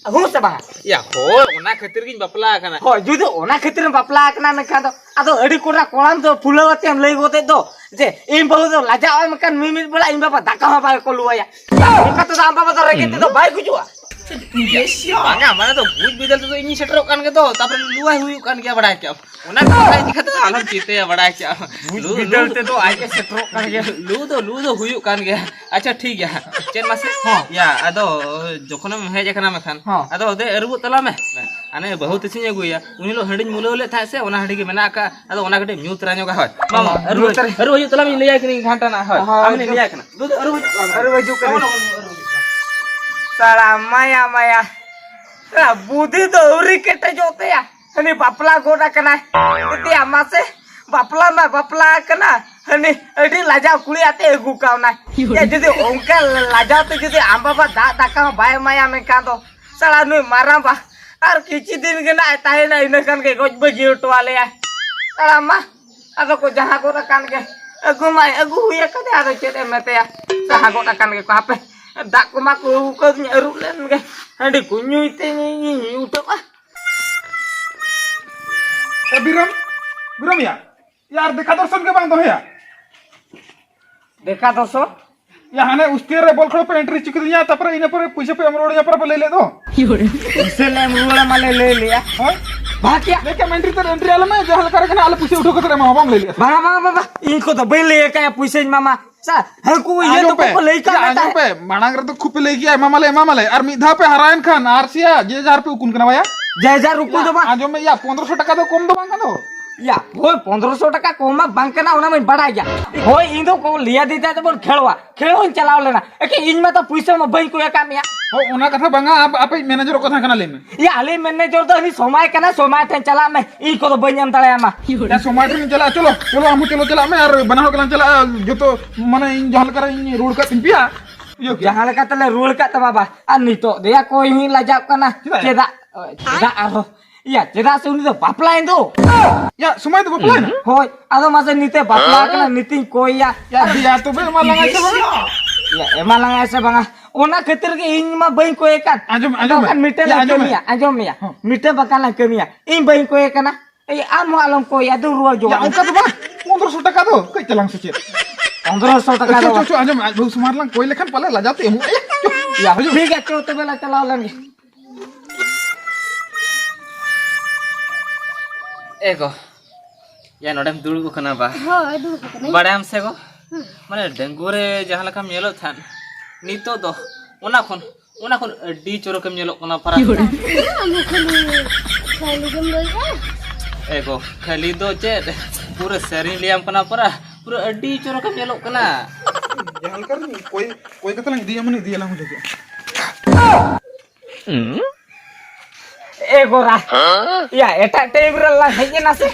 ᱦᱩᱸ ᱥᱮ ᱵᱟᱝᱟ? ᱭᱟ, ᱦᱳᱭ, ᱚᱱᱟ ᱠᱷᱟᱹᱛᱤᱨ ᱜᱤᱧ ᱵᱟᱯᱞᱟ ᱟᱠᱟᱱᱟ᱾ ᱦᱳᱭ, ᱡᱩᱫᱤ ᱚᱱᱟ ᱠᱷᱟᱹᱛᱤᱨ ᱮᱢ ᱵᱟᱯᱞᱟ ᱟᱠᱟᱱᱟ, ᱢᱮᱱᱠᱷᱟᱱ ᱫᱚ ᱟᱫᱚ ᱟᱹᱰᱤ ᱠᱚᱲᱟ ᱠᱚᱲᱟᱢ ᱫᱚ ᱯᱷᱩᱞᱟᱹᱣ ᱟᱛᱮᱢ ᱞᱟᱹᱭ ᱜᱚᱫᱮᱫ ᱫᱚ ᱡᱮ ᱤᱧ ᱵᱟᱹᱦᱩ ᱫᱚ ᱞᱟᱡᱟᱜ ᱟᱭ, ᱢᱮᱱᱠᱷᱟᱱ ᱢᱤᱢᱤᱫ ᱵᱮᱲᱟ ᱤᱧ ᱵᱟᱵᱟ ᱫᱟᱠᱟ ᱦᱚᱸ ᱵᱟᱭ ᱠᱚ ᱞᱩᱣᱟᱭᱟ᱾ ᱚᱱᱠᱟ ᱛᱮᱫᱚ ᱟᱢ ᱵᱟᱵᱟ ᱫᱚ ᱨᱮᱸᱜᱮᱡ ᱛᱮᱫᱚ ᱵᱟᱭ ᱜᱩᱡᱩᱜᱼᱟ᱾ ᱵᱟᱝᱟ, ᱢᱟᱱᱮ ᱫᱚ ᱵᱩᱡᱽ ᱵᱤᱫᱟᱹᱞ ᱛᱮᱫᱚ ᱤᱧᱤᱧ ᱥᱮᱴᱮᱨᱚᱜ ᱠᱟᱱ ᱜᱮ ᱫᱚ, ᱛᱟᱯᱚᱨᱮ ᱞᱩᱣᱟᱭ ᱦᱩᱭᱩᱜ ᱠᱟᱱ ᱜᱮᱭᱟ, ᱵᱟᱲᱟᱭ ᱠᱮᱜᱼᱟᱢ᱾ ᱚᱱᱟ ᱠᱟᱛᱷᱟ ᱤᱫᱤ ᱠᱟᱛᱮ ᱫᱚ ᱟᱞᱚᱢ ᱪᱤᱱᱛᱟᱹᱭᱟ, ᱵᱟᱲᱟᱭ ᱠᱮᱜᱼᱟᱢ᱾ ᱵᱩᱡᱽ ᱞᱩ, ᱵᱤᱫᱟᱹᱞ ᱞᱩ, ᱛᱮᱫᱚ ᱟᱡ ᱮ ᱥᱮᱴᱮᱨᱚᱜ ᱠᱟᱱ ᱜᱮᱭᱟ᱾ ᱞᱩ ᱫᱚ, ᱞᱩ ᱫᱚ ᱦᱩᱭᱩᱜ ᱠᱟᱱ ᱜᱮᱭᱟ᱾ ᱟᱪᱪᱷᱟ, ᱴᱷᱤᱠ ᱜᱮᱭᱟ᱾ ᱪᱮᱫ ᱢᱟᱥᱮ? ᱦᱚᱸ᱾ ᱭᱟ, ᱟᱫᱚ ᱡᱚᱠᱷᱚᱱᱮᱢ ᱦᱮᱡ ᱟᱠᱟᱱᱟ ᱢᱮᱠᱷᱟᱱ, ᱦᱚᱸ᱾ ᱟᱫᱚ ᱫᱮ ᱟᱹᱨᱩᱵᱚᱜ ᱛᱟᱞᱟᱝ ᱢᱮ᱾ ᱦᱟᱱᱮ ᱵᱟᱹᱦᱩ ᱛᱤᱥᱤᱧ ᱟᱹᱜᱩᱭᱟ, ᱩᱱ ᱦᱤᱞᱳᱜ ᱦᱟᱺᱰᱤᱧ ᱢᱩᱞᱟᱹᱣ ᱞᱮᱫ ᱛᱟᱦᱮᱸᱫ ᱥᱮ, ᱚᱱᱟ ᱦᱟᱺᱰᱤ ᱜᱮ ᱢᱮᱱᱟᱜ ᱟᱠᱟᱫ, ᱟᱫᱚ ᱚᱱᱟ ᱠᱟᱹᱴᱤᱡ ᱧᱩ ᱛᱚᱨᱟ ᱧᱚᱜᱟ᱾ ᱦᱳᱭ, ᱢᱟ, ᱢᱟ, ᱦᱚᱸ, ᱟᱹᱨᱩ, ᱧᱩ ᱛᱚᱨᱟ᱾ ᱟᱹᱨᱩ ᱦᱤᱡᱩᱜ ᱛᱟᱞᱟᱝ ᱢᱮ, ᱤᱧ ᱞᱟᱹᱭᱟᱭ ᱠᱟᱹᱱᱟᱹᱧ ᱜᱷᱟᱱᱴᱟ ᱱᱟᱜ, ᱦᱳᱭ᱾ ᱦᱳᱭ, ᱟᱢ ᱞᱟᱹᱭᱟᱭ ᱠᱟᱱᱟ᱾ ᱫᱩ, ᱫᱩ, ᱟᱹᱨᱩ ᱦᱤᱡᱩᱜ ᱛᱟᱞᱟᱝ ᱢᱮ᱾ ᱟᱹᱨᱩ ᱦᱤᱡᱩᱜ ᱠᱟᱱᱟ᱾ ᱥᱟᱲᱟ ᱢᱟᱭᱟ, ᱢᱟᱭᱟ᱾ ᱥᱟᱲᱟ ᱵᱩᱫᱷᱤ ᱫᱚ ᱟᱹᱣᱨᱤ ᱠᱮᱴᱮᱡᱚᱜ ᱛᱟᱭᱟ᱾ ᱦᱟᱹᱱᱤ ᱵᱟᱯᱞᱟ ᱜᱚᱫ ᱟᱠᱟᱱᱟᱭ᱾ ᱮᱛᱮᱭᱟ ᱢᱟᱥᱮ, ᱵᱟᱯᱞᱟ ᱢᱟ ᱵᱟᱯᱞᱟ ᱟᱠᱟᱱᱟ᱾ ᱦᱟᱹᱱᱤ ᱟᱹᱰᱤ ᱞᱟᱡᱟᱣ ᱠᱩᱲᱤ ᱟᱛᱮ ᱟᱹᱜᱩ ᱠᱟᱣᱱᱟᱭ᱾ ᱭᱟ, ᱡᱩᱫᱤ ᱚᱱᱠᱟ ᱞᱟᱡᱟᱣ ᱛᱮ ᱡᱩᱫᱤ ᱟᱢ ᱵᱟᱵᱟ ᱫᱟᱜ ᱫᱟᱠᱟ ᱦᱚᱸ ᱵᱟᱭ ᱮᱢᱟᱭᱟ, ᱢᱮᱱᱠᱷᱟᱱ ᱫᱚ ᱥᱟᱲᱟ ᱱᱩᱭ ᱢᱟᱨᱟᱝ ᱵᱟ ᱟᱨ ᱠᱤᱪᱷᱩ ᱫᱤᱱ ᱜᱮ ᱱᱟᱜ ᱮ ᱛᱟᱦᱮᱱᱟ, ᱤᱱᱟᱹ ᱠᱷᱟᱱ ᱜᱮ ᱜᱚᱡ ᱵᱟᱹᱜᱤ ᱦᱚᱴᱚ ᱟᱞᱮᱭᱟᱭ᱾ ᱥᱟᱲᱟ ᱢᱟ, ᱟᱫᱚ ᱠᱚ ᱡᱟᱦᱟᱸ ᱜᱚᱫ ᱟᱠᱟᱱ ᱜᱮ, ᱟᱹᱜᱩ ᱢᱟᱭ ᱟᱹᱜᱩ ᱦᱩᱭ ᱟᱠᱟᱫᱮ, ᱟᱫᱚ ᱪᱮᱫ ᱮᱢ ᱢᱮᱛᱟᱭᱟ, ᱡᱟᱦᱟᱸ ᱜᱚᱫ ᱟᱠᱟᱱ ᱜᱮᱠᱚ᱾ ᱦᱟᱯᱮ, ᱫᱟᱜ ᱠᱚᱢᱟ ᱠᱚ ᱟᱹᱜᱩ ᱠᱟᱹᱫᱤᱧ, ᱟᱹᱨᱩᱵ ᱞᱮᱱ ᱜᱮ, ᱦᱟᱺᱰᱤ ᱠᱚ ᱧᱩᱭ ᱛᱮ ᱤᱧ ᱧᱩ ᱩᱴᱟᱹᱜᱼᱟ᱾ ᱮ ᱵᱤᱨᱚᱢ, ᱵᱤᱨᱚᱢ ᱭᱟ, ᱭᱟᱨ ᱫᱮᱠᱷᱟ ᱫᱚᱨᱥᱚᱱ ᱜᱮ ᱵᱟᱝ ᱫᱚᱦᱚᱭᱟ᱾ ᱫᱮᱠᱷᱟ ᱫᱚᱨᱥᱚᱱ? ᱭᱟ, ᱦᱟᱱᱮ ᱩᱥᱛᱤᱭᱟᱹ ᱨᱮ ᱵᱚᱞ ᱠᱷᱮᱞ ᱯᱮ ᱮᱱᱴᱨᱤ ᱦᱚᱪᱚ ᱠᱤᱫᱤᱧᱟ, ᱛᱟᱯᱚᱨᱮ ᱤᱱᱟᱹ ᱯᱚᱨᱮ ᱯᱩᱭᱥᱟᱹ ᱯᱮ ᱮᱢ ᱨᱩᱣᱟᱹᱲᱤᱧᱟ, ᱯᱚᱨᱮ ᱯᱮ ᱞᱟᱹᱭ ᱞᱮᱫ ᱫᱚ᱾ ᱯᱩᱭᱥᱟᱹ ᱞᱮ ᱮᱢ ᱨᱩᱣᱟᱹᱲᱟ ᱢᱟᱞᱮ ᱞᱟᱹᱭ ᱞᱮᱭᱟ᱾ ᱦᱳᱭ᱾ ᱵᱷᱟᱜᱽ ᱭᱟ᱾ ᱞᱟᱹᱭ ᱠᱮᱫ ᱢᱮ ᱮᱱᱴᱨᱤ ᱛᱮ ᱮᱱᱴᱨᱤ ᱟᱞᱮ ᱢᱮ, ᱡᱟᱦᱟᱸ ᱞᱮᱠᱟ ᱨᱮᱜᱮ ᱱᱟᱦᱟᱜ ᱟᱞᱮ ᱯᱩᱭᱥᱟᱹ ᱩᱴᱷᱟᱹᱣ ᱠᱟᱛᱮ ᱞᱮ ᱮᱢᱟᱢᱟ, ᱵᱟᱢ ᱞᱟᱹᱭ ᱞᱮᱫᱼᱟ᱾ ᱵᱟᱝᱟ, ᱵᱟᱝᱟ, ᱵᱟᱝᱟ, ᱤᱧ ᱠᱚᱫᱚ ᱵᱟᱹᱧ ᱞᱟᱹᱭ ᱟᱠᱟᱫᱼᱟ ᱯᱩᱭᱥᱟᱹᱧ ᱮᱢᱟᱢᱟ᱾ ᱥᱟ, ᱦᱟᱹᱱᱠᱩ ᱤᱭᱟᱹ ᱟᱸᱡᱚᱢ ᱛᱟᱠᱚ ᱯᱮ, ᱠᱚ ᱞᱟᱹᱭ ᱠᱟᱜ ᱭᱟ, ᱢᱮ ᱟᱸᱡᱚᱢ ᱛᱟᱦᱮᱸᱫ᱾ ᱯᱮ, ᱢᱟᱲᱟᱝ ᱨᱮᱫᱚ ᱠᱷᱩᱵ ᱯᱮ ᱞᱟᱹᱭ ᱠᱮᱜᱼᱟ, ᱮᱢᱟᱢᱟᱞᱮ, ᱮᱢᱟᱢᱟᱞᱮ, ᱟᱨ ᱢᱤᱫ ᱫᱷᱟᱣ ᱯᱮ ᱦᱟᱨᱟᱭᱮᱱ ᱠᱷᱟᱱ ᱟᱨ ᱥᱮᱭᱟ ᱡᱮ ᱡᱟᱦᱟᱸ ᱯᱮ ᱩᱠᱩᱱ ᱠᱟᱱᱟ ᱵᱟᱭᱟ᱾ ᱡᱮ ᱡᱟᱦᱟᱸ ᱩᱠᱩ ᱫᱚ ᱵᱟᱝ᱾ ᱟᱸᱡᱚᱢ ᱢᱮ ᱭᱟ, ᱯᱚᱱᱫᱽᱨᱚᱥᱚ ᱴᱟᱠᱟ ᱫᱚ ᱠᱚᱢ ᱫᱚ ᱵᱟᱝ ᱠᱟᱱᱟ ᱫᱚ᱾ ᱭᱟ, ᱦᱳᱭ, ᱯᱚᱱᱫᱽᱨᱚᱥᱚ ᱴᱟᱠᱟ ᱠᱚᱢ ᱢᱟ ᱵᱟᱝ ᱠᱟᱱᱟ, ᱚᱱᱟ ᱢᱟᱧ ᱵᱟᱲᱟᱭ ᱜᱮᱭᱟ᱾ ᱦᱳᱭ, ᱤᱧ ᱫᱚ ᱠᱚ ᱞᱟᱹᱭᱟ ᱫᱤ ᱛᱟᱭ ᱛᱮᱵᱚᱱ ᱠᱷᱮᱞᱣᱟ᱾ ᱠᱷᱮᱞ ᱦᱚᱸᱧ ᱪᱟᱞᱟᱣ ᱞᱮᱱᱟ᱾ ᱮᱠᱮ ᱤᱧ ᱢᱟ ᱛᱚ ᱯᱩᱭᱥᱟᱹ ᱢᱟ ᱵᱟᱹᱧ ᱠᱚᱭ ᱟᱠᱟᱫ ᱢᱮᱭᱟ᱾ ᱦᱳ, ᱚᱱᱟ ᱠᱟᱛᱷᱟ ᱵᱟᱝᱟ, ᱟᱯ-, ᱟᱯᱮᱭᱤᱡ ᱢᱮᱱᱮᱡᱟᱨᱚᱜ ᱠᱟᱛᱷᱟ ᱠᱟᱱᱟ, ᱞᱟᱹᱭ ᱢᱮ᱾ ᱭᱟ, ᱟᱞᱮ ᱢᱮᱱᱮᱡᱟᱨ ᱫᱚ ᱩᱱᱤ ᱥᱚᱢᱟᱭ ᱠᱟᱱᱟ, ᱥᱚᱢᱟᱭ ᱴᱷᱮᱱ ᱪᱟᱞᱟᱜ ᱢᱮ, ᱤᱧ ᱠᱚᱫᱚ ᱵᱟᱹᱧ ᱮᱢ ᱫᱟᱲᱮᱭᱟᱢᱟ᱾ ᱭᱟ, ᱥᱚᱢᱟᱭ ᱴᱷᱮᱱ ᱪᱟᱞᱟᱜᱼᱟ, ᱪᱚᱞᱚ, ᱪᱚᱞᱚ, ᱟᱢ ᱦᱚᱸ ᱪᱚᱞᱚ ᱪᱟᱞᱟᱜ ᱢᱮ, ᱟᱨ ᱵᱟᱱᱟ ᱦᱚᱲ ᱜᱮᱞᱟᱝ ᱪᱟᱞᱟᱜᱼᱟ, ᱡᱚᱛᱚ, ᱢᱟᱱᱮ, ᱤᱧ ᱡᱟᱦᱟᱸ ᱞᱮᱠᱟ ᱨᱮ ᱤᱧ ᱨᱩᱣᱟᱹᱲ ᱠᱟᱜ ᱛᱤᱧ ᱯᱮᱭᱟ, ᱤᱭᱟᱹ ᱠᱮ᱾ ᱡᱟᱦᱟᱸ ᱞᱮᱠᱟ ᱛᱮᱞᱮ ᱨᱩᱣᱟᱹᱲ ᱠᱟᱜ ᱛᱟᱢᱟ ᱵᱟ, ᱟᱨ ᱱᱤᱛᱚᱜ ᱫᱚᱭᱟ ᱠᱚᱭ ᱦᱚᱸᱧ ᱞᱟᱡᱟᱜ ᱠᱟᱱᱟ᱾ ᱪᱮᱫᱟᱜ? ᱪᱮᱫᱟᱜ? ᱪᱮᱫᱟᱜ ᱟᱨᱦᱚᱸ? ᱭᱟ, ᱪᱮᱫᱟᱜ ᱥᱮ ᱩᱱᱤ ᱫᱚ ᱵᱟᱯᱞᱟᱭᱮᱱ ᱫᱚ᱾ ᱭᱟ, ᱥᱚᱢᱟᱭ ᱫᱚ ᱵᱟᱯᱞᱟᱭᱮᱱᱟ? ᱦᱳᱭ, ᱟᱫᱚ ᱢᱟᱥᱮ ᱱᱤᱛᱮ ᱵᱟᱯᱞᱟ ᱠᱟᱱᱟ, ᱱᱤᱛᱤᱧ ᱠᱚᱭᱟ᱾ ᱭᱟ, ᱫᱮᱭᱟ ᱛᱚᱵᱮ ᱮᱢᱟ ᱞᱟᱝᱟᱭ ᱥᱮ ᱵᱟᱝᱟ? ᱭᱟ, ᱮᱢᱟ ᱞᱟᱝᱟᱭ ᱥᱮ ᱵᱟᱝᱟ? ᱚᱱᱟ ᱠᱷᱟᱹᱛᱤᱨ ᱜᱮ ᱤᱧ ᱢᱟ ᱵᱟᱹᱧ ᱠᱚᱭᱮ ᱠᱟᱱ᱾ ᱟᱸᱡᱚᱢ, ᱟᱸᱡᱚᱢ ᱟᱫᱚ ᱢᱮ᱾ ᱠᱷᱟᱱ ᱢᱤᱫᱴᱮᱱ ᱭᱟ, ᱞᱟᱝ ᱟᱸᱡᱚᱢ ᱢᱮ᱾ ᱠᱟᱹᱢᱤᱭᱟ, ᱟᱸᱡᱚᱢ ᱢᱮᱭᱟ᱾ ᱦᱚᱸ᱾ ᱢᱤᱫᱴᱮᱱ ᱵᱟᱠᱷᱟᱱ ᱞᱟᱝ ᱠᱟᱹᱢᱤᱭᱟ᱾ ᱤᱧ ᱵᱟᱹᱧ ᱠᱚᱭᱮ ᱠᱟᱱᱟ᱾ ᱮᱭ, ᱟᱢ ᱦᱚᱸ ᱟᱞᱚᱢ ᱠᱚᱭᱟ, ᱫᱩ ᱨᱩᱣᱟᱹᱲ ᱭᱟ, ᱡᱚᱝ ᱚᱱᱠᱟ ᱫᱚ ᱵᱟᱝ᱾ ᱯᱚᱱᱫᱽᱨᱚᱥᱚ ᱴᱟᱠᱟ ᱫᱚ ᱠᱟᱹᱡ ᱪᱟᱞᱟᱝ ᱥᱮ ᱪᱮᱫ? ᱯᱚᱱᱫᱽᱨᱚᱥᱚ ᱴᱟᱠᱟ ᱪᱚ, ᱫᱚ ᱪᱚ, ᱵᱟᱝ᱾ ᱪᱚ, ᱟᱸᱡᱚᱢ ᱢᱮ, ᱟᱡ ᱵᱟᱹᱦᱩ ᱥᱚᱢᱟᱱ ᱞᱟᱝ ᱠᱚᱭ ᱞᱮᱠᱷᱟᱱ ᱯᱟᱞᱮ ᱞᱟᱡᱟᱣ ᱛᱮ ᱮᱢᱚᱜ ᱟᱭ᱾ ᱭᱟ, ᱦᱤᱡᱩᱜ᱾ ᱴᱷᱤᱠ ᱜᱮᱭᱟ, ᱪᱚ ᱛᱚᱵᱮ ᱞᱟᱝ ᱪᱟᱞᱟᱣ ᱞᱮᱱ ᱜᱮ᱾ ᱮ ᱜᱚ, ᱭᱟ, ᱱᱚᱰᱮᱢ ᱫᱩᱲᱩᱵ ᱟᱠᱟᱱᱟ ᱵᱟ? ᱦᱳᱭ, ᱫᱩᱲᱩᱵ ᱟᱠᱟᱱᱟᱹᱧ᱾ ᱵᱟᱲᱟᱭᱟᱢ ᱥᱮ ᱜᱚ? ᱦᱮᱸ᱾ ᱢᱟᱱᱮ, ᱰᱟᱺᱜᱩᱣᱟᱹ ᱨᱮ ᱡᱟᱦᱟᱸ ᱞᱮᱠᱟᱢ ᱧᱮᱞᱚᱜ ᱛᱟᱦᱮᱸᱫ, ᱱᱤᱛᱚᱜ ᱫᱚ ᱚᱱᱟ ᱠᱷᱚᱱ, ᱚᱱᱟ ᱠᱷᱚᱱ ᱟᱹᱰᱤ ᱪᱚᱨᱚᱠᱮᱢ ᱧᱮᱞᱚᱜ ᱠᱟᱱᱟ, ᱯᱟᱨᱟ᱾ ᱟᱢ ᱠᱷᱟᱹᱞᱤ, ᱠᱷᱟᱹᱞᱤ ᱜᱮᱢ ᱞᱟᱹᱭᱮᱜᱼᱟ᱾ ᱮ ᱜᱚ, ᱠᱷᱟᱹᱞᱤ ᱫᱚ ᱪᱮᱫ, ᱯᱩᱨᱟᱹ ᱥᱟᱹᱨᱤᱧ ᱞᱟᱹᱭᱟᱢ ᱠᱟᱱᱟ, ᱯᱟᱨᱟ, ᱯᱩᱨᱟᱹ ᱟᱹᱰᱤ ᱪᱚᱨᱚᱠᱮᱢ ᱧᱮᱞᱚᱜ ᱠᱟᱱᱟ᱾ ᱡᱟᱦᱟᱸ ᱞᱮᱠᱟ ᱨᱮ ᱠᱚᱭ, ᱠᱚᱭ ᱠᱟᱛᱮ ᱞᱟᱝ ᱤᱫᱤᱭᱟ, ᱢᱟᱱᱮ ᱤᱫᱤᱭᱟᱞᱟᱝ ᱦᱩᱭ ᱞᱟᱹᱜᱤᱫ᱾ ᱮ ᱜᱚᱨᱟ, ᱭᱟ, ᱮᱴᱟᱜ ᱴᱟᱭᱤᱯ ᱨᱮ ᱞᱟᱝ ᱦᱮᱡ ᱮᱱᱟ ᱥᱮ?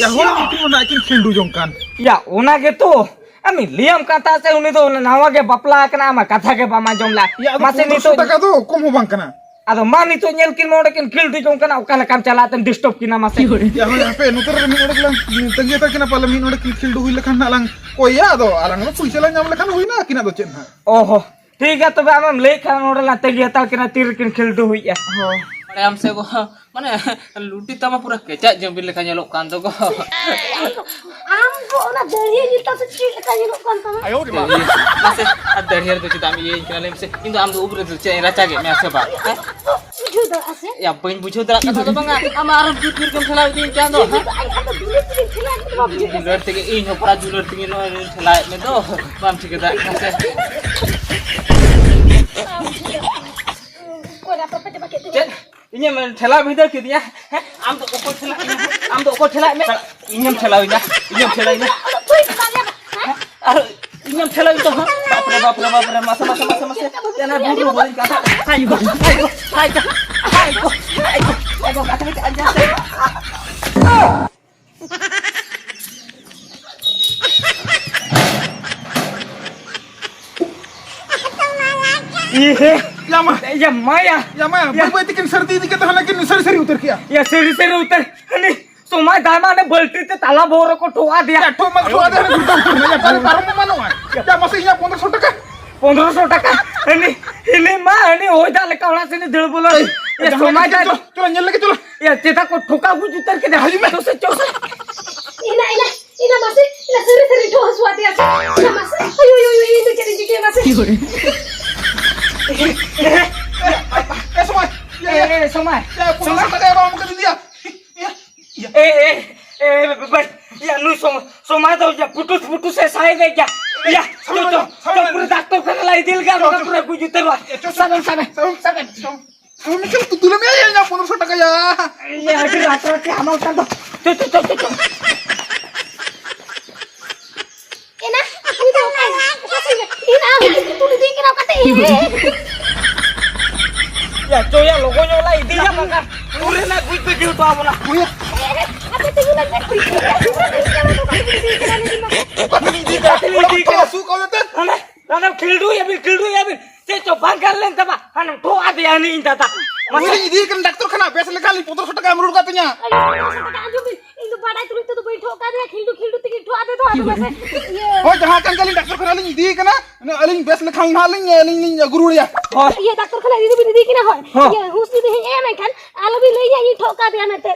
ᱭᱟ, ᱦᱳᱭ, ᱩᱱᱠᱤᱱ ᱚᱱᱟ ᱠᱤᱱ ᱠᱷᱤᱞᱰᱩ ᱡᱚᱝ ᱠᱟᱱ᱾ ᱭᱟ, ᱚᱱᱟ ᱜᱮᱛᱚ᱾ ᱟᱢᱤᱧ ᱞᱟᱹᱭᱟᱢ ᱠᱟᱱ ᱛᱟᱦᱮᱸ ᱥᱮ, ᱩᱱᱤ ᱫᱚ ᱱᱟᱣᱟ ᱜᱮ ᱵᱟᱯᱞᱟ ᱟᱠᱟᱱᱟ, ᱟᱢᱟᱜ ᱠᱟᱛᱷᱟ ᱜᱮ ᱵᱟᱢ ᱟᱸᱡᱚᱢ ᱞᱮᱫᱼᱟ᱾ ᱭᱟ, ᱟᱫᱚ ᱢᱟᱥᱮ ᱯᱚᱱᱨᱚᱥᱚ ᱱᱤᱛᱚᱜ ᱴᱟᱠᱟ ᱫᱚ ᱠᱚᱢ ᱦᱚᱸ ᱵᱟᱝ ᱠᱟᱱᱟ᱾ ᱟᱫᱚ ᱢᱟ ᱱᱤᱛᱚᱜ ᱧᱮᱞ ᱠᱤᱱ ᱢᱮ, ᱚᱸᱰᱮ ᱠᱤᱱ ᱠᱷᱤᱞᱰᱩ ᱡᱚᱝ ᱠᱟᱱᱟ, ᱚᱠᱟ ᱞᱮᱠᱟᱢ ᱪᱟᱞᱟᱜ ᱛᱮᱢ ᱰᱤᱥᱴᱟᱵ ᱠᱤᱱᱟ ᱢᱟᱥᱮ? ᱭᱟ, ᱦᱳᱭ, ᱦᱟᱯᱮ, ᱱᱚᱛᱮ ᱨᱮ ᱢᱤᱫ ᱚᱰᱮᱠ ᱞᱟᱝ ᱛᱟᱹᱜᱤ ᱦᱟᱛᱟᱲ ᱠᱤᱱᱟ, ᱯᱟᱞᱮ ᱢᱤᱫ ᱚᱰᱮᱠ ᱠᱤᱱ ᱠᱷᱤᱞᱰᱩ ᱦᱩᱭ ᱞᱮᱠᱷᱟᱱ ᱱᱟᱜ ᱞᱟᱝ ᱠᱚᱭᱟ, ᱟᱫᱚ ᱟᱞᱟᱝ ᱫᱚ ᱯᱩᱭᱥᱟᱹ ᱞᱟᱝ ᱧᱟᱢ ᱞᱮᱠᱷᱟᱱ ᱦᱩᱭᱱᱟ, ᱟᱹᱠᱤᱱᱟᱜ ᱫᱚ ᱪᱮᱫ ᱱᱟᱜ᱾ ᱚ ᱦᱚ, ᱴᱷᱤᱠ ᱜᱮᱭᱟ, ᱛᱚᱵᱮ ᱟᱢᱮᱢ ᱞᱟᱹᱭᱮᱫ ᱠᱷᱟᱱ ᱱᱚᱰᱮ ᱞᱟᱝ ᱛᱟᱹᱜᱤ ᱦᱟᱛᱟᱲ ᱠᱤᱱᱟ, ᱛᱤ ᱨᱮᱠᱤᱱ ᱠᱷᱤᱞᱰᱩ ᱦᱩᱭᱩᱜᱼᱟ᱾ ᱦᱳᱭ᱾ ᱵᱟᱲᱟᱭᱟᱢ ᱥᱮ ᱜᱚ, ᱢᱟᱱᱮ ᱞᱩᱴᱤ ᱛᱟᱢᱟ ᱯᱩᱨᱟᱹ ᱠᱮᱪᱟᱜ ᱡᱟᱹᱵᱤ ᱞᱮᱠᱟ ᱧᱮᱞᱚᱜ ᱠᱟᱱ ᱫᱚ ᱜᱚ᱾ ᱟᱢ ᱜᱚ ᱚᱱᱟ ᱫᱟᱹᱲᱦᱤ ᱡᱩᱛᱟᱹ ᱥᱮ ᱪᱮᱫ ᱞᱮᱠᱟ ᱧᱮᱞᱚᱜ ᱠᱟᱱ ᱛᱟᱢᱟ? ᱢᱟᱥᱮ, ᱟᱨ ᱫᱟᱹᱲᱦᱤ ᱨᱮᱫᱚ ᱪᱮᱫᱟᱜ ᱮᱢ ᱤᱭᱟᱹᱭᱟᱹᱧ ᱠᱟᱱᱟ ᱞᱟᱹᱭ ᱢᱮᱥᱮ? ᱤᱧ ᱫᱚ ᱟᱢ ᱫᱚ ᱩᱵ ᱨᱮᱫᱚ ᱪᱮᱫ ᱤᱧ ᱨᱟᱪᱟᱜᱮᱫ ᱢᱮᱭᱟ ᱥᱮ ᱵᱟᱝ? ᱦᱮᱸ? ᱵᱩᱡᱷᱟᱹᱣ ᱫᱟᱲᱮᱭᱟᱜᱼᱟ ᱥᱮ? ᱭᱟ, ᱵᱟᱹᱧ ᱵᱩᱡᱷᱟᱹᱣ ᱫᱟᱲᱮᱭᱟᱜ ᱠᱟᱛᱷᱟ ᱫᱚ ᱵᱟᱝᱟ, ᱟᱢ ᱟᱨᱚᱢ ᱡᱩᱨ ᱡᱩᱨ ᱜᱮᱢ ᱴᱷᱮᱞᱟᱣ ᱤᱫᱤᱧ ᱠᱟᱱ ᱫᱚ, ᱦᱮᱸ? ᱟᱢ ᱫᱚ ᱫᱩᱞᱟᱹᱲ ᱛᱮᱜᱮᱧ ᱴᱷᱮᱞᱟᱣ ᱠᱮᱫ ᱢᱮᱭᱟ᱾ ᱫᱩᱞᱟᱹᱲ ᱛᱮᱜᱮ ᱤᱧ ᱦᱚᱸ ᱯᱟᱲᱟ ᱫᱩᱞᱟᱹᱲ ᱛᱮᱜᱮ ᱱᱚᱜᱼᱚᱭ ᱴᱷᱮᱞᱟᱣᱮᱫ ᱢᱮ ᱫᱚ, ᱵᱟᱢ ᱴᱷᱤᱠᱟᱹ ᱫᱟᱲᱮᱭᱟᱜ ᱠᱟᱱᱟ ᱥᱮ? ᱚᱠᱚᱭ ᱨᱟᱯᱟᱜ ᱯᱮ ᱪᱟᱵᱟ ᱠᱮᱫ ᱛᱤᱧᱟ? ᱪᱮᱫ? ᱤᱧᱮᱢ ᱴᱷᱮᱞᱟᱣ ᱵᱷᱤᱸᱫᱟᱹᱲ ᱠᱤᱫᱤᱧᱟ? ᱦᱮᱸ? ᱟᱢ ᱫᱚ ᱚᱠᱚᱭ ᱴᱷᱮᱞᱟᱣ ᱢᱮᱭᱟ? ᱟᱢ ᱫᱚ ᱚᱠᱚᱭ ᱴᱷᱮᱞᱟᱣ ᱢᱮ? ᱤᱧᱮᱢ ᱴᱷᱮᱞᱟᱣᱤᱧᱟ, ᱤᱧᱮᱢ ᱴᱷᱮᱞᱟᱣᱤᱧᱟ᱾ ᱟᱫᱚ ᱛᱷᱩᱭ ᱠᱟᱜ ᱞᱮᱭᱟ ᱵᱚ, ᱦᱮᱸ? ᱟᱨ ᱤᱧᱮᱢ ᱴᱷᱮᱞᱟᱣᱤᱧ ᱫᱚ, ᱦᱮᱸ? ᱵᱟᱯᱨᱮ, ᱵᱟᱯᱨᱮ, ᱵᱟᱯᱨᱮ, ᱢᱟᱥᱮ, ᱢᱟᱥᱮ, ᱢᱟᱥᱮ, ᱢᱟᱥᱮ᱾ ᱮᱱᱟ ᱵᱩᱨᱩ ᱵᱩᱨᱩᱧ ᱠᱟᱛᱷᱟ᱾ ᱟᱭ ᱜᱚ, ᱟᱭ ᱜᱚ, ᱟᱭ ᱜᱚ, ᱟᱭ ᱜᱚ, ᱟᱭ ᱜᱚ, ᱟᱭ ᱜᱚ, ᱠᱟᱛᱷᱟ ᱢᱤᱫᱴᱮᱡ ᱟᱸᱡᱚᱢ ᱥᱮ᱾ ᱤᱦᱮ᱾ ᱭᱟ ᱢᱟ᱾ ᱭᱟ ᱢᱟᱭᱟ᱾ ᱭᱟ ᱢᱟ, ᱭᱟ᱾ ᱵᱟᱹᱭ ᱵᱟᱹᱭ ᱛᱮᱠᱤᱱ ᱥᱟᱹᱨᱫᱤ ᱤᱫᱤ ᱠᱟᱛᱮ ᱦᱟᱱᱮ ᱠᱤᱱ ᱥᱟᱹᱨᱤ ᱥᱟᱹᱨᱤ ᱩᱛᱟᱹᱨ ᱠᱮᱜᱼᱟ᱾ ᱭᱟ, ᱥᱟᱹᱨᱤ ᱥᱟᱹᱨᱤ ᱩᱛᱟᱹᱨ᱾ ᱦᱟᱹᱱᱤ ᱥᱚᱢᱟᱭ ᱫᱟᱭ ᱢᱟ ᱦᱟᱱᱮ ᱵᱟᱹᱞᱴᱤ ᱛᱮ ᱛᱟᱞᱟ ᱵᱚᱦᱚᱜ ᱨᱮᱠᱚ ᱴᱷᱚᱠᱟ ᱫᱮᱭᱟ᱾ ᱭᱟ, ᱴᱷᱚᱠ ᱢᱟ ᱴᱷᱚᱠᱟ ᱫᱮᱭᱟ, ᱦᱟᱱᱮ ᱜᱩᱲᱫᱟᱹᱢ ᱩᱛᱟᱹᱨ ᱢᱮ᱾ ᱭᱟ, ᱯᱟᱨᱚᱢ ᱢᱟ ᱱᱚᱜᱼᱚᱭ᱾ ᱭᱟ, ᱢᱟᱥᱮ ᱤᱧᱟᱹᱜ ᱯᱚᱱᱫᱽᱨᱚᱥᱚ ᱴᱟᱠᱟ᱾ ᱯᱚᱱᱫᱽᱨᱚᱥᱚ ᱴᱟᱠᱟ? ᱦᱟᱹᱱᱤ, ᱦᱟᱹᱱᱤ ᱢᱟ, ᱦᱟᱹᱱᱤ ᱦᱚᱭ ᱫᱟᱜ ᱞᱮᱠᱟ ᱚᱲᱟᱜ ᱥᱮᱱ ᱫᱟᱹᱲ ᱵᱚᱞᱚ᱾ ᱮᱭ, ᱭᱟ, ᱡᱟᱦᱟᱸ ᱥᱚᱢᱟᱭ ᱞᱮᱠᱟ ᱫᱟᱭ᱾ ᱪᱚᱞᱚ, ᱪᱚᱞᱚ, ᱧᱮᱞ ᱞᱮᱜᱮ ᱪᱚᱞᱚ᱾ ᱭᱟ, ᱪᱮᱛᱟ ᱠᱚ ᱴᱷᱚᱠᱟ ᱠᱚ ᱩᱛᱟᱹᱨ ᱠᱮᱫᱟ᱾ ᱦᱤᱡᱩᱜ ᱢᱮ᱾ ᱪᱚ ᱥᱮ, ᱪᱚ ᱥᱮ᱾ ᱤᱱᱟ, ᱤᱱᱟ, ᱤᱱᱟ ᱢᱟᱥᱮ, ᱤᱱᱟ ᱥᱟᱹᱨᱤ ᱥᱟᱹᱨᱤ ᱴᱷᱚ ᱦᱟᱹᱥᱩᱣᱟ ᱫᱮᱭᱟ ᱥᱮ᱾ ᱤᱱᱟ ᱢᱟᱥᱮ, ᱟᱭᱳ, ᱟᱭᱳ, ᱟᱭᱳ, ᱤᱧ ᱫᱚ ᱪᱮᱫ ᱤᱧ ᱪᱤᱠᱟᱹᱭᱟ ᱢᱟᱥᱮ? ᱮ, ᱥᱚᱢᱟᱭ, ᱭᱟ, ᱭᱟ, ᱮ, ᱮ, ᱥᱚᱢᱟᱭ᱾ ᱭᱟ, ᱯᱚᱱᱫᱽᱨᱚᱥᱚ ᱴᱟᱠᱟ ᱮᱢᱟᱢ ᱠᱟᱹᱫᱤᱧᱟ᱾ ᱭᱟ᱾ ᱮ, ᱮ, ᱮ, ᱵᱟᱵᱟ, ᱭᱟ, ᱱᱩᱭ ᱥᱚᱢ-, ᱥᱚᱢᱟᱭ ᱫᱚ, ᱭᱟ, ᱯᱩᱴᱩᱥ, ᱯᱩᱴᱩᱥ ᱮ ᱥᱟᱭ ᱫᱮ, ᱭᱟ᱾ ᱭᱟ, ᱪᱚ, ᱪᱚ, ᱪᱚ, ᱯᱩᱨᱟᱹ ᱰᱟᱠᱛᱚᱨ ᱠᱷᱟᱱᱟ ᱞᱟ ᱤᱫᱤ ᱞᱮᱠᱟ, ᱪᱚ, ᱪᱚ᱾ ᱯᱩᱨᱟᱹ ᱜᱩᱡᱩᱜ ᱩᱛᱟᱹᱨᱚᱜᱼᱟ᱾ ᱮ, ᱪᱚ, ᱪᱚ᱾ ᱥᱟᱵᱮᱢ, ᱥᱟᱵᱮᱢ, ᱥᱟᱵᱮᱢ, ᱥᱟᱵᱮᱢ᱾ ᱪᱚ᱾ ᱩᱱᱤ ᱪᱚ ᱛᱩ-, ᱛᱩᱞᱟᱹᱢ ᱭᱟ, ᱭᱟ, ᱯᱚᱱᱨᱚᱥᱚ ᱴᱟᱠᱟ ᱭᱟ᱾ ᱭᱟ, ᱟᱹᱰᱤ ᱨᱟᱛᱨᱟᱛ ᱮ ᱦᱟᱢᱟᱞ ᱠᱟᱱ ᱫᱚ᱾ ᱪᱚ, ᱪᱚ, ᱪᱚ, ᱪᱚ, ᱪᱚ᱾ ᱮᱱᱟ, ᱩᱱᱤ ᱫᱚ ᱚᱠᱟᱭ ᱱᱟ? ᱚᱠᱟ ᱥᱮᱫ ᱨᱮ? ᱮᱱᱟ, ᱩᱱᱤ ᱫᱚ ᱛᱩᱞ ᱤᱫᱤᱭᱮ ᱠᱟᱱᱟ, ᱚᱠᱟᱛᱮ? ᱭᱟ, ᱪᱚ ᱭᱟ, ᱞᱚᱜᱚᱱ ᱧᱚᱜ ᱞᱟᱝ ᱤᱫᱤᱭᱟ, ᱵᱟᱝᱠᱷᱟᱱ ᱩᱱ ᱨᱮᱱᱟᱜ ᱜᱩᱡ ᱯᱮ ᱡᱤᱣᱤ ᱛᱚ ᱟᱵᱚᱱᱟ᱾ ᱦᱳᱭ᱾ ᱮ, ᱮ, ᱟᱯᱮ ᱛᱤᱸᱜᱩ ᱞᱮᱱ ᱯᱮ᱾ ᱚᱠᱟ ᱛᱮᱞᱮ ᱤᱫᱤᱭᱮ ᱠᱟᱱᱟ? ᱦᱟᱱᱮ, ᱦᱟᱱᱮ ᱠᱷᱤᱞᱰᱩᱭᱟᱵᱤᱱ, ᱠᱷᱤᱞᱰᱩᱭᱟᱵᱤᱱ᱾ ᱪᱮᱫ ᱪᱚ ᱵᱟᱝ ᱜᱟᱱ ᱞᱮᱱ ᱛᱟᱢᱟ, ᱦᱟᱱᱮᱢ ᱴᱷᱚᱜ ᱟᱫᱮᱭᱟ ᱦᱟᱹᱱᱤ ᱤᱧ ᱫᱟᱫᱟ᱾ ᱢᱟᱥᱮ᱾ ᱩᱱᱤ ᱤᱫᱤᱭᱮ ᱠᱟᱱᱟ ᱰᱟᱠᱛᱚᱨ ᱠᱷᱟᱱᱟ, ᱵᱮᱥ ᱞᱮᱠᱷᱟᱱ ᱞᱤᱧ ᱯᱚᱱᱨᱚᱥᱚ ᱴᱟᱠᱟ ᱮᱢ ᱨᱩᱣᱟᱹᱲ ᱠᱟᱜ ᱛᱤᱧᱟ᱾ ᱟᱭᱳ, ᱯᱚᱱᱨᱚᱥᱚ ᱴᱟᱠᱟ ᱟᱸᱡᱚᱢ ᱵᱤᱱ, ᱤᱧ ᱫᱚ ᱵᱟᱰᱟᱭ ᱛᱩᱞᱩᱡ ᱛᱮᱫᱚ ᱵᱟᱹᱧ ᱴᱷᱚᱜ ᱠᱟᱫᱮᱭᱟ, ᱠᱷᱤᱞᱰᱩ ᱠᱷᱤᱞᱰᱩ ᱛᱮᱜᱮᱧ ᱴᱷᱚᱜ ᱟᱫᱮ ᱫᱚ᱾ ᱟᱫᱚ ᱢᱟᱥᱮ, ᱤᱭᱟᱹ, ᱦᱳᱭ, ᱡᱟᱦᱟᱸ ᱠᱟᱱ ᱜᱮᱞᱤᱧ ᱰᱟᱠᱛᱚᱨ ᱠᱷᱟᱱᱟ ᱞᱤᱧ ᱤᱫᱤᱭᱮ ᱠᱟᱱᱟ, ᱟᱹᱞᱤᱧ ᱵᱮᱥ ᱞᱮᱠᱷᱟᱱ ᱱᱟᱦᱟᱜ ᱞᱤᱧ, ᱞᱤᱧ ᱟᱹᱜᱩ ᱨᱩᱣᱟᱹᱲᱮᱭᱟ᱾ ᱦᱳᱭ᱾ ᱤᱭᱟᱹ, ᱰᱟᱠᱛᱚᱨ ᱠᱷᱟᱱᱟ ᱤᱫᱤ ᱫᱚᱵᱤᱱ ᱤᱫᱤᱭᱮ ᱠᱟᱱᱟ? ᱦᱳᱭ᱾ ᱦᱳᱭ᱾ ᱤᱭᱟᱹ, ᱦᱩᱥ ᱡᱩᱫᱤ ᱦᱮᱡ ᱟᱭᱟ ᱢᱮᱱᱠᱷᱟᱱ ᱟᱞᱚᱵᱤᱱ ᱞᱟᱹᱭᱟ ᱤᱧ ᱴᱷᱚᱜ ᱠᱟᱫᱮᱭᱟ ᱢᱮᱱᱛᱮ᱾